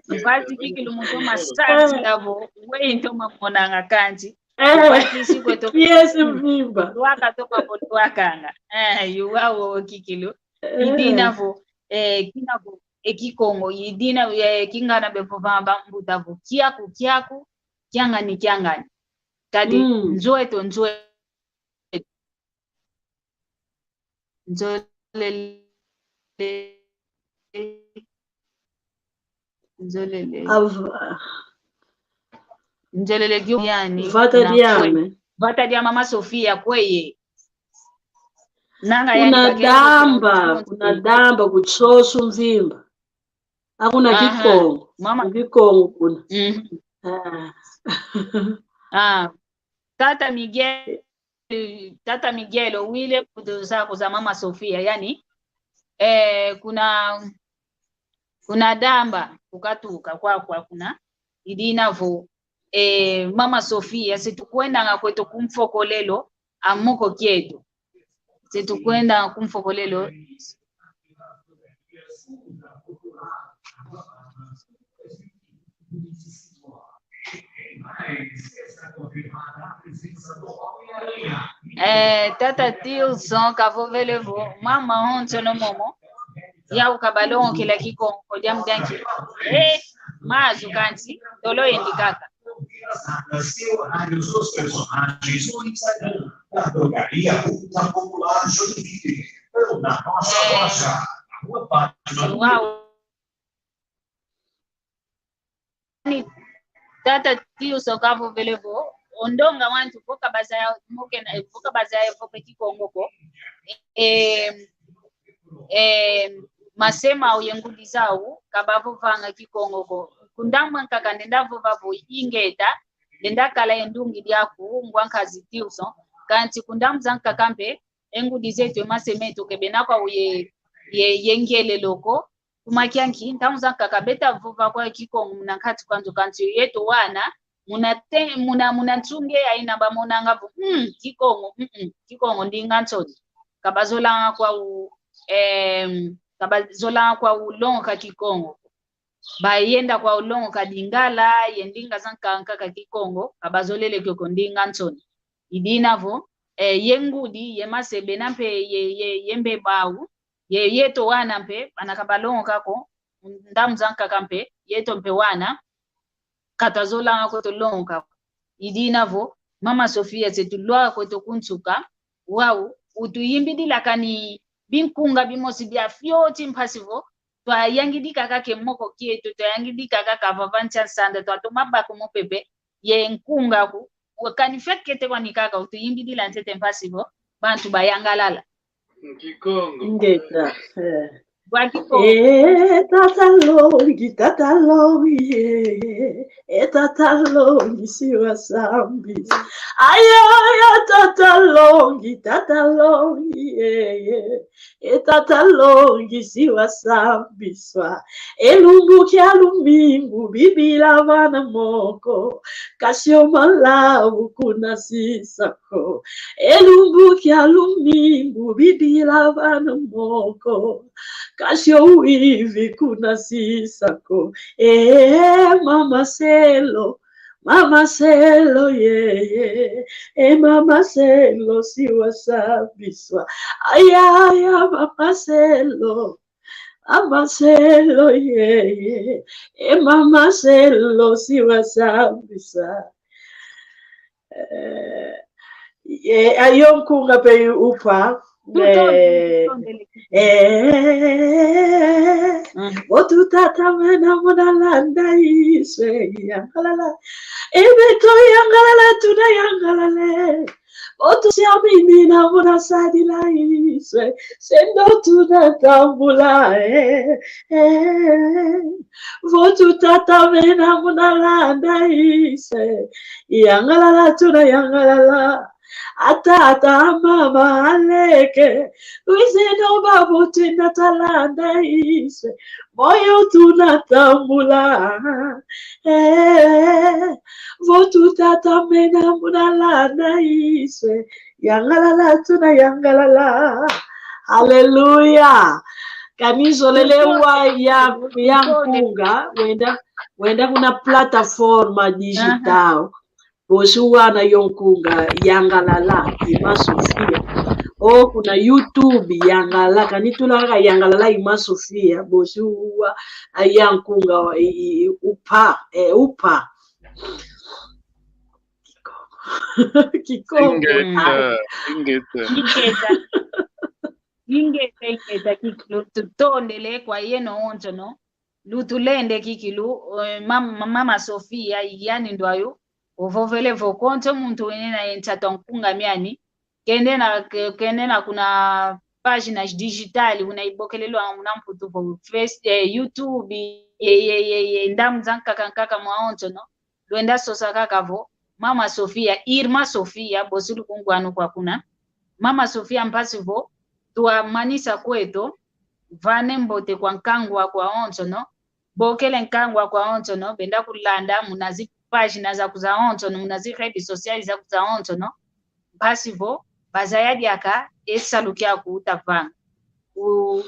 Mpasi kikilu mutoma santi ngavo, weyi ntoma monanga kanti. Eh, mpasi si kweto. Yes, mvimba. Lwaka toma vo lwakanga. Eh, yuwa wo kikilu. Idina vo, eh, kina vo, e Kikongo, idina, eh, kingana bevovanga bambuta vo, kiaku, kiaku, kiangani, kiangani. Kadi, nzo eto, nzo eto. Nzolele. Nzolele. Ava. Nzolele gyo yani. Vata diame. Vata dia mama Sofia kweye. Nanga yani kuna damba, kuna damba kuchosu mvimba. Akuna Kikongo. Mama. Kikongo kuna. Ah. Ah. Tata Miguel, Tata Miguel, owile kutuza kuza mama Sofia, yani, eh, kuna, kuna damba, kukatuka kwa, kwa kuna, idina vo, eh, mama Sofia, si tukwendanga kweto kumfokolelo, a moko kieto. Se tukwenda kumfokolelo. Eh, tata Tilson kavovele vo, mama onso no momo. Yau kabalongokela Kikongo, diambu dianki. Eh, mazu kansi, tolo yendi kaka. Wow. Ni tata Tilson kavovele vo, ondonga wantu vo kabazaya, mokena, vo kabazaya evoke Kikongo ko. Eh, eh, mase mau ye ngudi zau, kabavovanga Kikongo ko. Kundambu ankaka ndenda vova vo ingeta, ndenda kala ye ndungi diaku, ngwa nkazi Tilson. Kansi kundambu zankaka mpe, e ngudi zeto, e mase meto, ke bena kwau ye, ye, ye ngelelo ko. Kuma kianki, ntangu zankaka beta vova kwau Kikongo muna nkati kwa nzo, kansi yeto wana, muna te-, muna, muna nsunge ya ina bamonanga vo, mm, Kikongo, mm, mm, Kikongo ndinga nsoni. Kabazolanga kwau, em, kabazolanga kwau longoka Kikongo. Bayenda kwau longoka Lingala, ye ndinga zankaka Kikongo, kabazolele kiokio ndinga nsoni. Idina vo, eh, ye ngudi, ye mase bena mpe, ye, ye, ye mbeba au, ye, yeto wana mpe, bana kabalongoka ko, ndambu zankaka mpe, yeto mpe wana, katwazolanga kweto longoka ko. Idina vo, mama Sofia, se tulwaka kweto kunsuka, wau, utuyimbidila kani binkunga bimosi bia fioti mpasi vo, twayangidi kaka ke moko kieto, twayangidi kaka kavava ntia nsanda, twatoma bako mupepe, ye nkunga ku, kani fioti kete kwani kaka, utuyimbidila ntete mpasi vo, bantu bayangalala. Kikongo. Ngeta, eh. Kwa Kikongo. Eh, tata longi, tata longi, eh. Eh, tata longi, si wasambisa. Aya, aya, tata longi, tata longi, eh, eh. Eh, tata longi, si wasambiswa. E lumbu kia lumingu, bibila vana moko. Kasio malavu kuna sisa ko. E lumbu kia lumingu, bibila vana moko. Kasio wivi kuna sisa ko. Eh, mama Selo, mama Selo, ye, ye. Eh, mama Selo, si wasambiswa. Aya, aya, mama Selo. Mama Selo, ye, ye. Eh, mama Selo, si wasambisa. Eh, ye, ayo nkunga pe upa. Eh, eh, vo tutata mena muna landa iswe, yangalala. Eh, beto yangalala, tuna yangalale. Vo tusiamini na muna sadila iswe, sendo tuna tambula, eh, eh. Vo tutata mena muna landa iswe, yangalala tuna yangalala. Atata, amama, aleke, lwizeno babo twenda talanda iswe, moyo tunatambula. Eh, vo tutata mena munalanda iswe, yangalala tunayangalala. Haleluya. Kani zolele wa ya, ya nkunga, wenda, wenda kuna plataforma digital. Bosi wana yo nkunga yangalala, Irmã Sofia. O kuna YouTube yangalala, kani tula kaka yangalala Irmã Sofia, bosi wa, a, ya nkunga, i, i, upa, eh, upa. Kikongo. Ingeta, ah, ingeta. Ingeta. Ingeta, ingeta, kikilu, tutondele kwa yeno onsono. Lutulende kikilu, eh, mam-, mama Sofia, yani ndwayu, ovovele vo konso muntu wene na ye nsatu a nkunga miani, kende na, ke-, kende na kuna páginas digital, una ibokelelwa una mputu vo Face-, eh, YouTube, ye, ye, ye, ye, ndambu za nkaka nkaka mwa onsono, lwenda sosa kaka vo, Mama Sofia, Irmã Sofia, bosi lukungwanu kwa kuna. Mama Sofia mpasi vo, twamanisa kweto, vane mbote kwa nkangu aku awonsono, bokele nkangu aku awonsono, benda kulanda, muna zi página zaku zawonsono, muna zi redes sociais zaku zawonsono, mpasi vo, bazaya diaka, e salu kiaku utavanga. U-,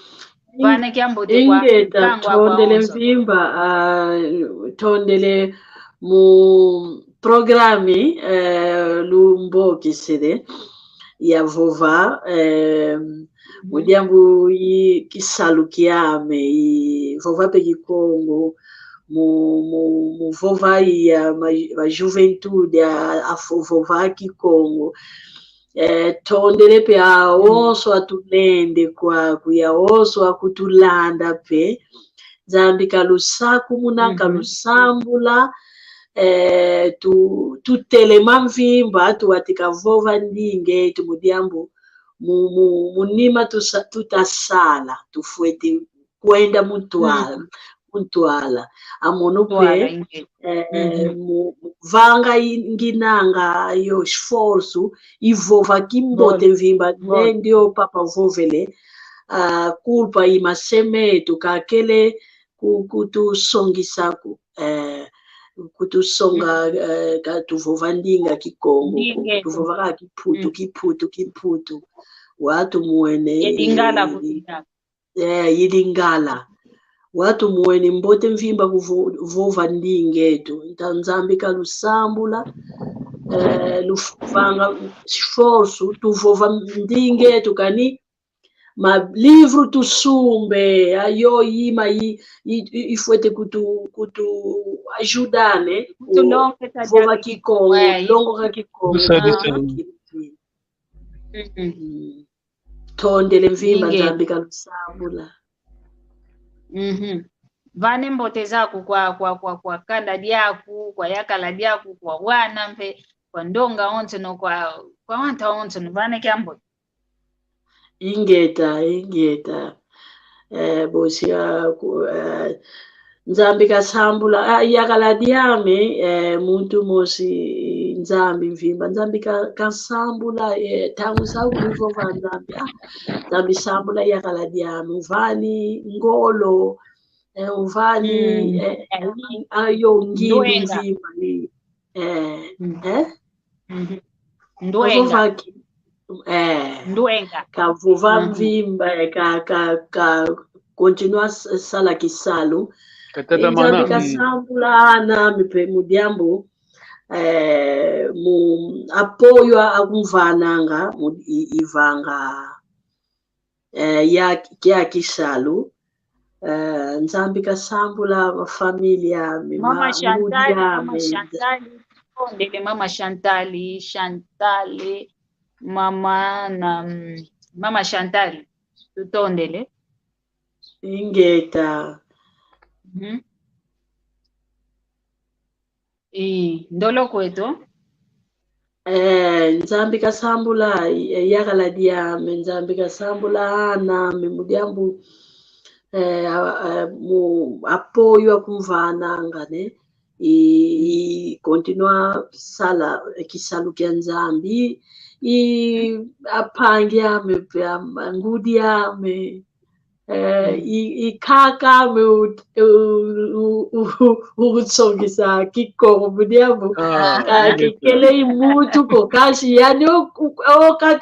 vane kiambote kwa, ingeta, nkangu aku tondele awonsono. Mvimba, ah, tondele mu programe, eh, lumbokesele, ya vova, eh, mu diambu i kisalu kiame, i vova pe Kikongo, mu, mu, mu vova i ya ma, ma juventude, a, a vo-, vova Kikongo. Eh, tondele pe awonso atunende kwaku, ya awonso akutulanda pe. Nzambi kalusakumuna, kalusambula, eh, tu-, tutelema mvimba, tuwatika vova ndinga eto mu diambu, mu, mu, mu nima tusa-, tutasala, tufwete kwenda mu ntwala, mu ntwala. Amono pe, eh, mu, mu vanga i-, nginanga yo esforço, i vova kimbote mvimba, ne ndio papa vovele, ah, culpa i mase meto, kakele ku-, kutusongisa ku, eh, kutusonga, eh, ka tuvova ndinga Kikongo, ku-, tuvova ka Kimputu, Kimputu, Kimputu. Wau tumwene, eh, eh, i Lingala. Wau tumwene mbote mvimba kuvo-, vova ndinga eto. Nta Nzambi kalusambula, eh, lufanga esforço, tuvova ndinga eto, kani ma livro tusumbe, ayo i ma i, i, i, ifwete kutu, kutu ajudar, né? Kutulongesa vova Kikongo, longoka Kikongo. Tondele mvimba, Nzambi kalusambula. Vane mbote zaku kwa, kwa, kwa, kwa kanda diaku, kwa yakala diaku, kwa wana mpe, kwa ndonga onsono, kwa, kwa wanta onsono, vane kiambote. Ingeta, ingeta. Eh, bosi, ah, ku-, eh, Nzambi kasambula, ah, yakala diame, eh, muntu mosi, Nzambi mvimba, Nzambi ka-, kasambula, eh, ntangu za kuvova Nzambi, ah, Nzambi sambula yakala diame, uvani ngolo, eh, uvani, eh, eh, ayo ngindu mvimba, eh, eh? Ndwenga. Kavova ki-, eh, ndwenga. Kavova mvimba, eh, ka, ka, ka continua s-, sala kisalu. Nzambi kasambula anami pe mu diambu, eh, mu apoio akumvananga, mu i-, ivanga, eh, ya, ya kisalu. Eh, Nzambi kasambula ma família, mi Mama ma-, Chantal, mudi Mama ame. Chantal, tondele Mama Chantal, Chantal, Mama na, mm, Mama Chantal, tutondele. Ingeta. Ii, ndolo kweto. Eh, Nzambi kasambula, eh, yakala diame, Nzambi kasambula anami mu diambu, eh, a, a, mu apoio akumvananga, né? I, i continua sala, eh, kisalu kia Nzambi, i ampangi ame, pe am-, angudi ame, eh, i, i kaka ame u, u, u, u, utsongisa Kikongo, mu diambu. Ah, ka, kikele i muntu ko, kansi yani o, o, o, ka,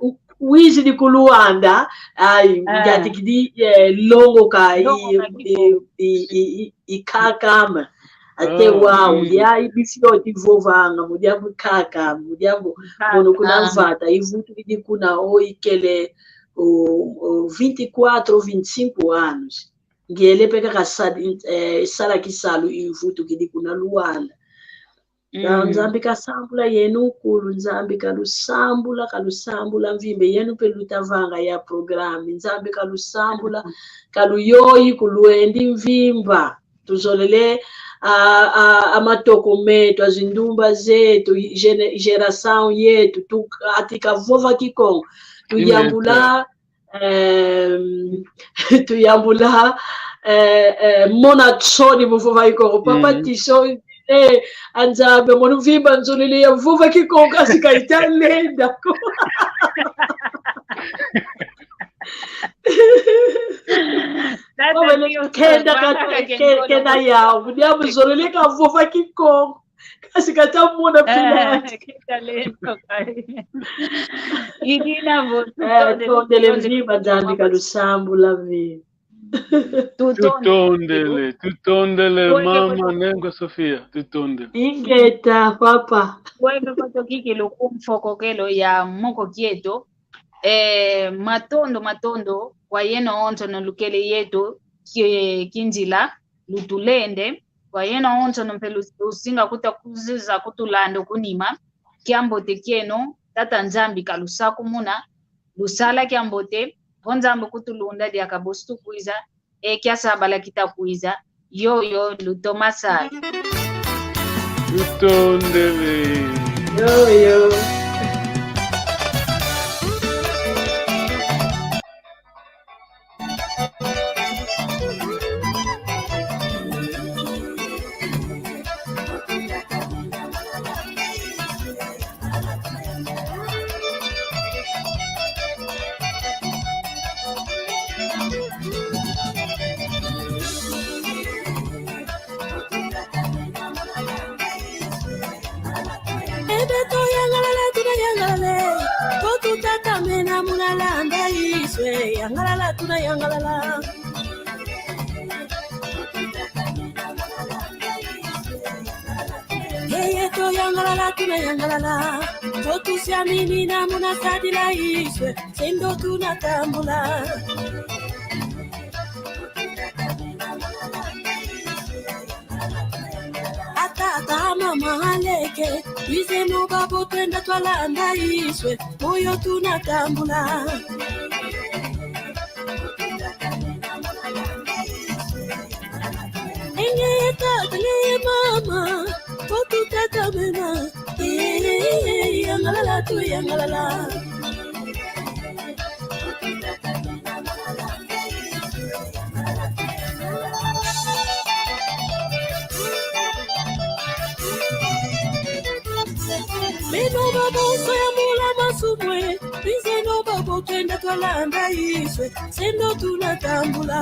u, wizidi ku Luanda, ai, ngiatikidi, eh, longoka i, i, i, i, i kaka ame. Ate wau, ya i bisi oti vovanga, mu diambu kaka, mu diambu mono kuna mvata, ivutukidi kuna o ikele, o, o, vinte e quatro, vinte e cinco anos. Ngiele pe kaka sa-, eh, sala kisalu ivutukidi kuna Luanda. Ka Nzambi kasambula yenu nkulu, Nzambi kalusambula, kalusambula mvimba, yenu pe lutavanga ya programa, Nzambi kalusambula, kaluyoyi ku lwendi mvimba. Tuzolele, a, a, a matoko meto, a zindumba zeto, gene-, geração yeto, tu, ati kavova Kikongo, tuyambula, em, tuyambula, eh, eh, mona nsoni mu vova Kikongo. Papa Tiso, eh, a Nzambi, mono mvimba nzolele ya vova Kikongo, asi ka ita lenda ko. Kenda ka, ke-, kenda yau, mu diambu nzolele kavova Kikongo. Kasi kata mona pila. Eh, kitalento kai. Idina vo, eh, tutondele, tutondele mvimba, Nzambi kalusambula vi. Tutondele. Tutondele, tutondele, mama Nengo Sofia, tutondele. Ingeta, papa. Webe koto kiki lukumfokokelo ya moko kieto. Eh, matondo, matondo, kwa yeno onso no lukele yeto ki-, kinzila, lutulende, kwa yeno onso no mpe lu-, lusinga kuta kuziza kutulanda kunima, kiambote kieno, Tata Nzambi kalusakumuna, lusala kiambote, vo Nzambi kutulunda diaka bosi tukwiza, e kia sabala kita kwiza, yoyo lutoma sala. Tutondele. Yoyo. Ebe to yangalala, tuna yangalala. Ko tutatamena muna landa Yesu, yangalala, tuna yangalala. Eye to yangalala, tuna yangalala. Vo tusiaminina muna sadila Yesu, se ndo tuna tambula. A tata, a mama, a nleke, twizeno babo twenda twalanda Yesu, moyo tuna tambula. Nge tata, nge mama, vo tutatamena. Eh, yangalala, tuyangalala. Beno babo, soya mula masumwe, bizeno babo, twenda twalanda Yesu, se ndo tuna tambula.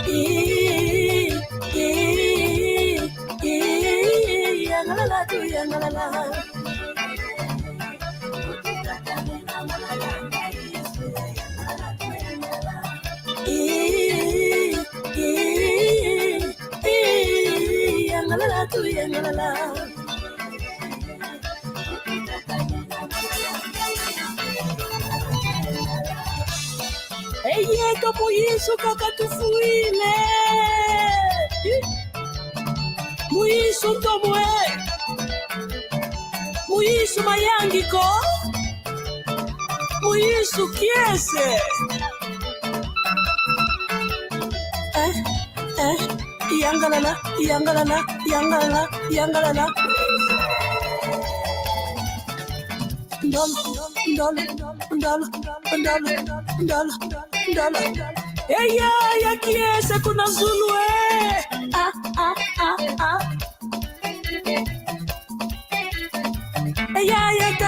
Eh, eh, eh, yangalala, tuyangalala. Eh, eh, eh, yangalala, tuyangalala. Eye, ka mu Yesu kaka tufwile. Mu Yesu ntomo e. Mu Yesu mayangi ko. Mu Yesu kiese. Eh, eh, yangalala, yangalala, yangalala, yangalala. Ndolo, ndolo, ndolo, ndolo, ndolo, ndolo. Eya, ya kiese kuna zulu, eh. Ah, ah.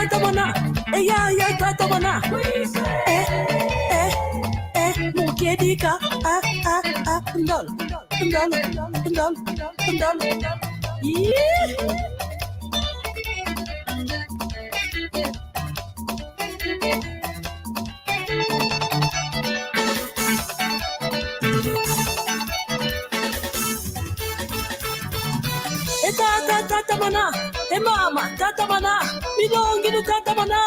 Tata Mana, eh, ya, ya, Tata Mana. Eh, eh, eh, mu kedika, ah, ah, ah, ndolo, ndolo, ndolo, ndolo. Ih. E tata, Tata Mana, e mama, Tata Mana, milongi no Tata Mana.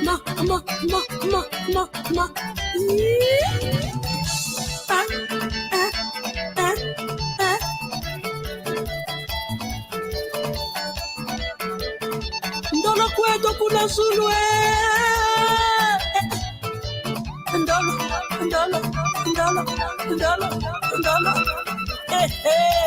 Ma, ma, ma, ma, ma, ma. Ih. Ah, ah, ah, ah. Ndolo kweto kuna zulu, eh. Ndolo, ndolo, ndolo, ndolo, ndolo. Eh, eh.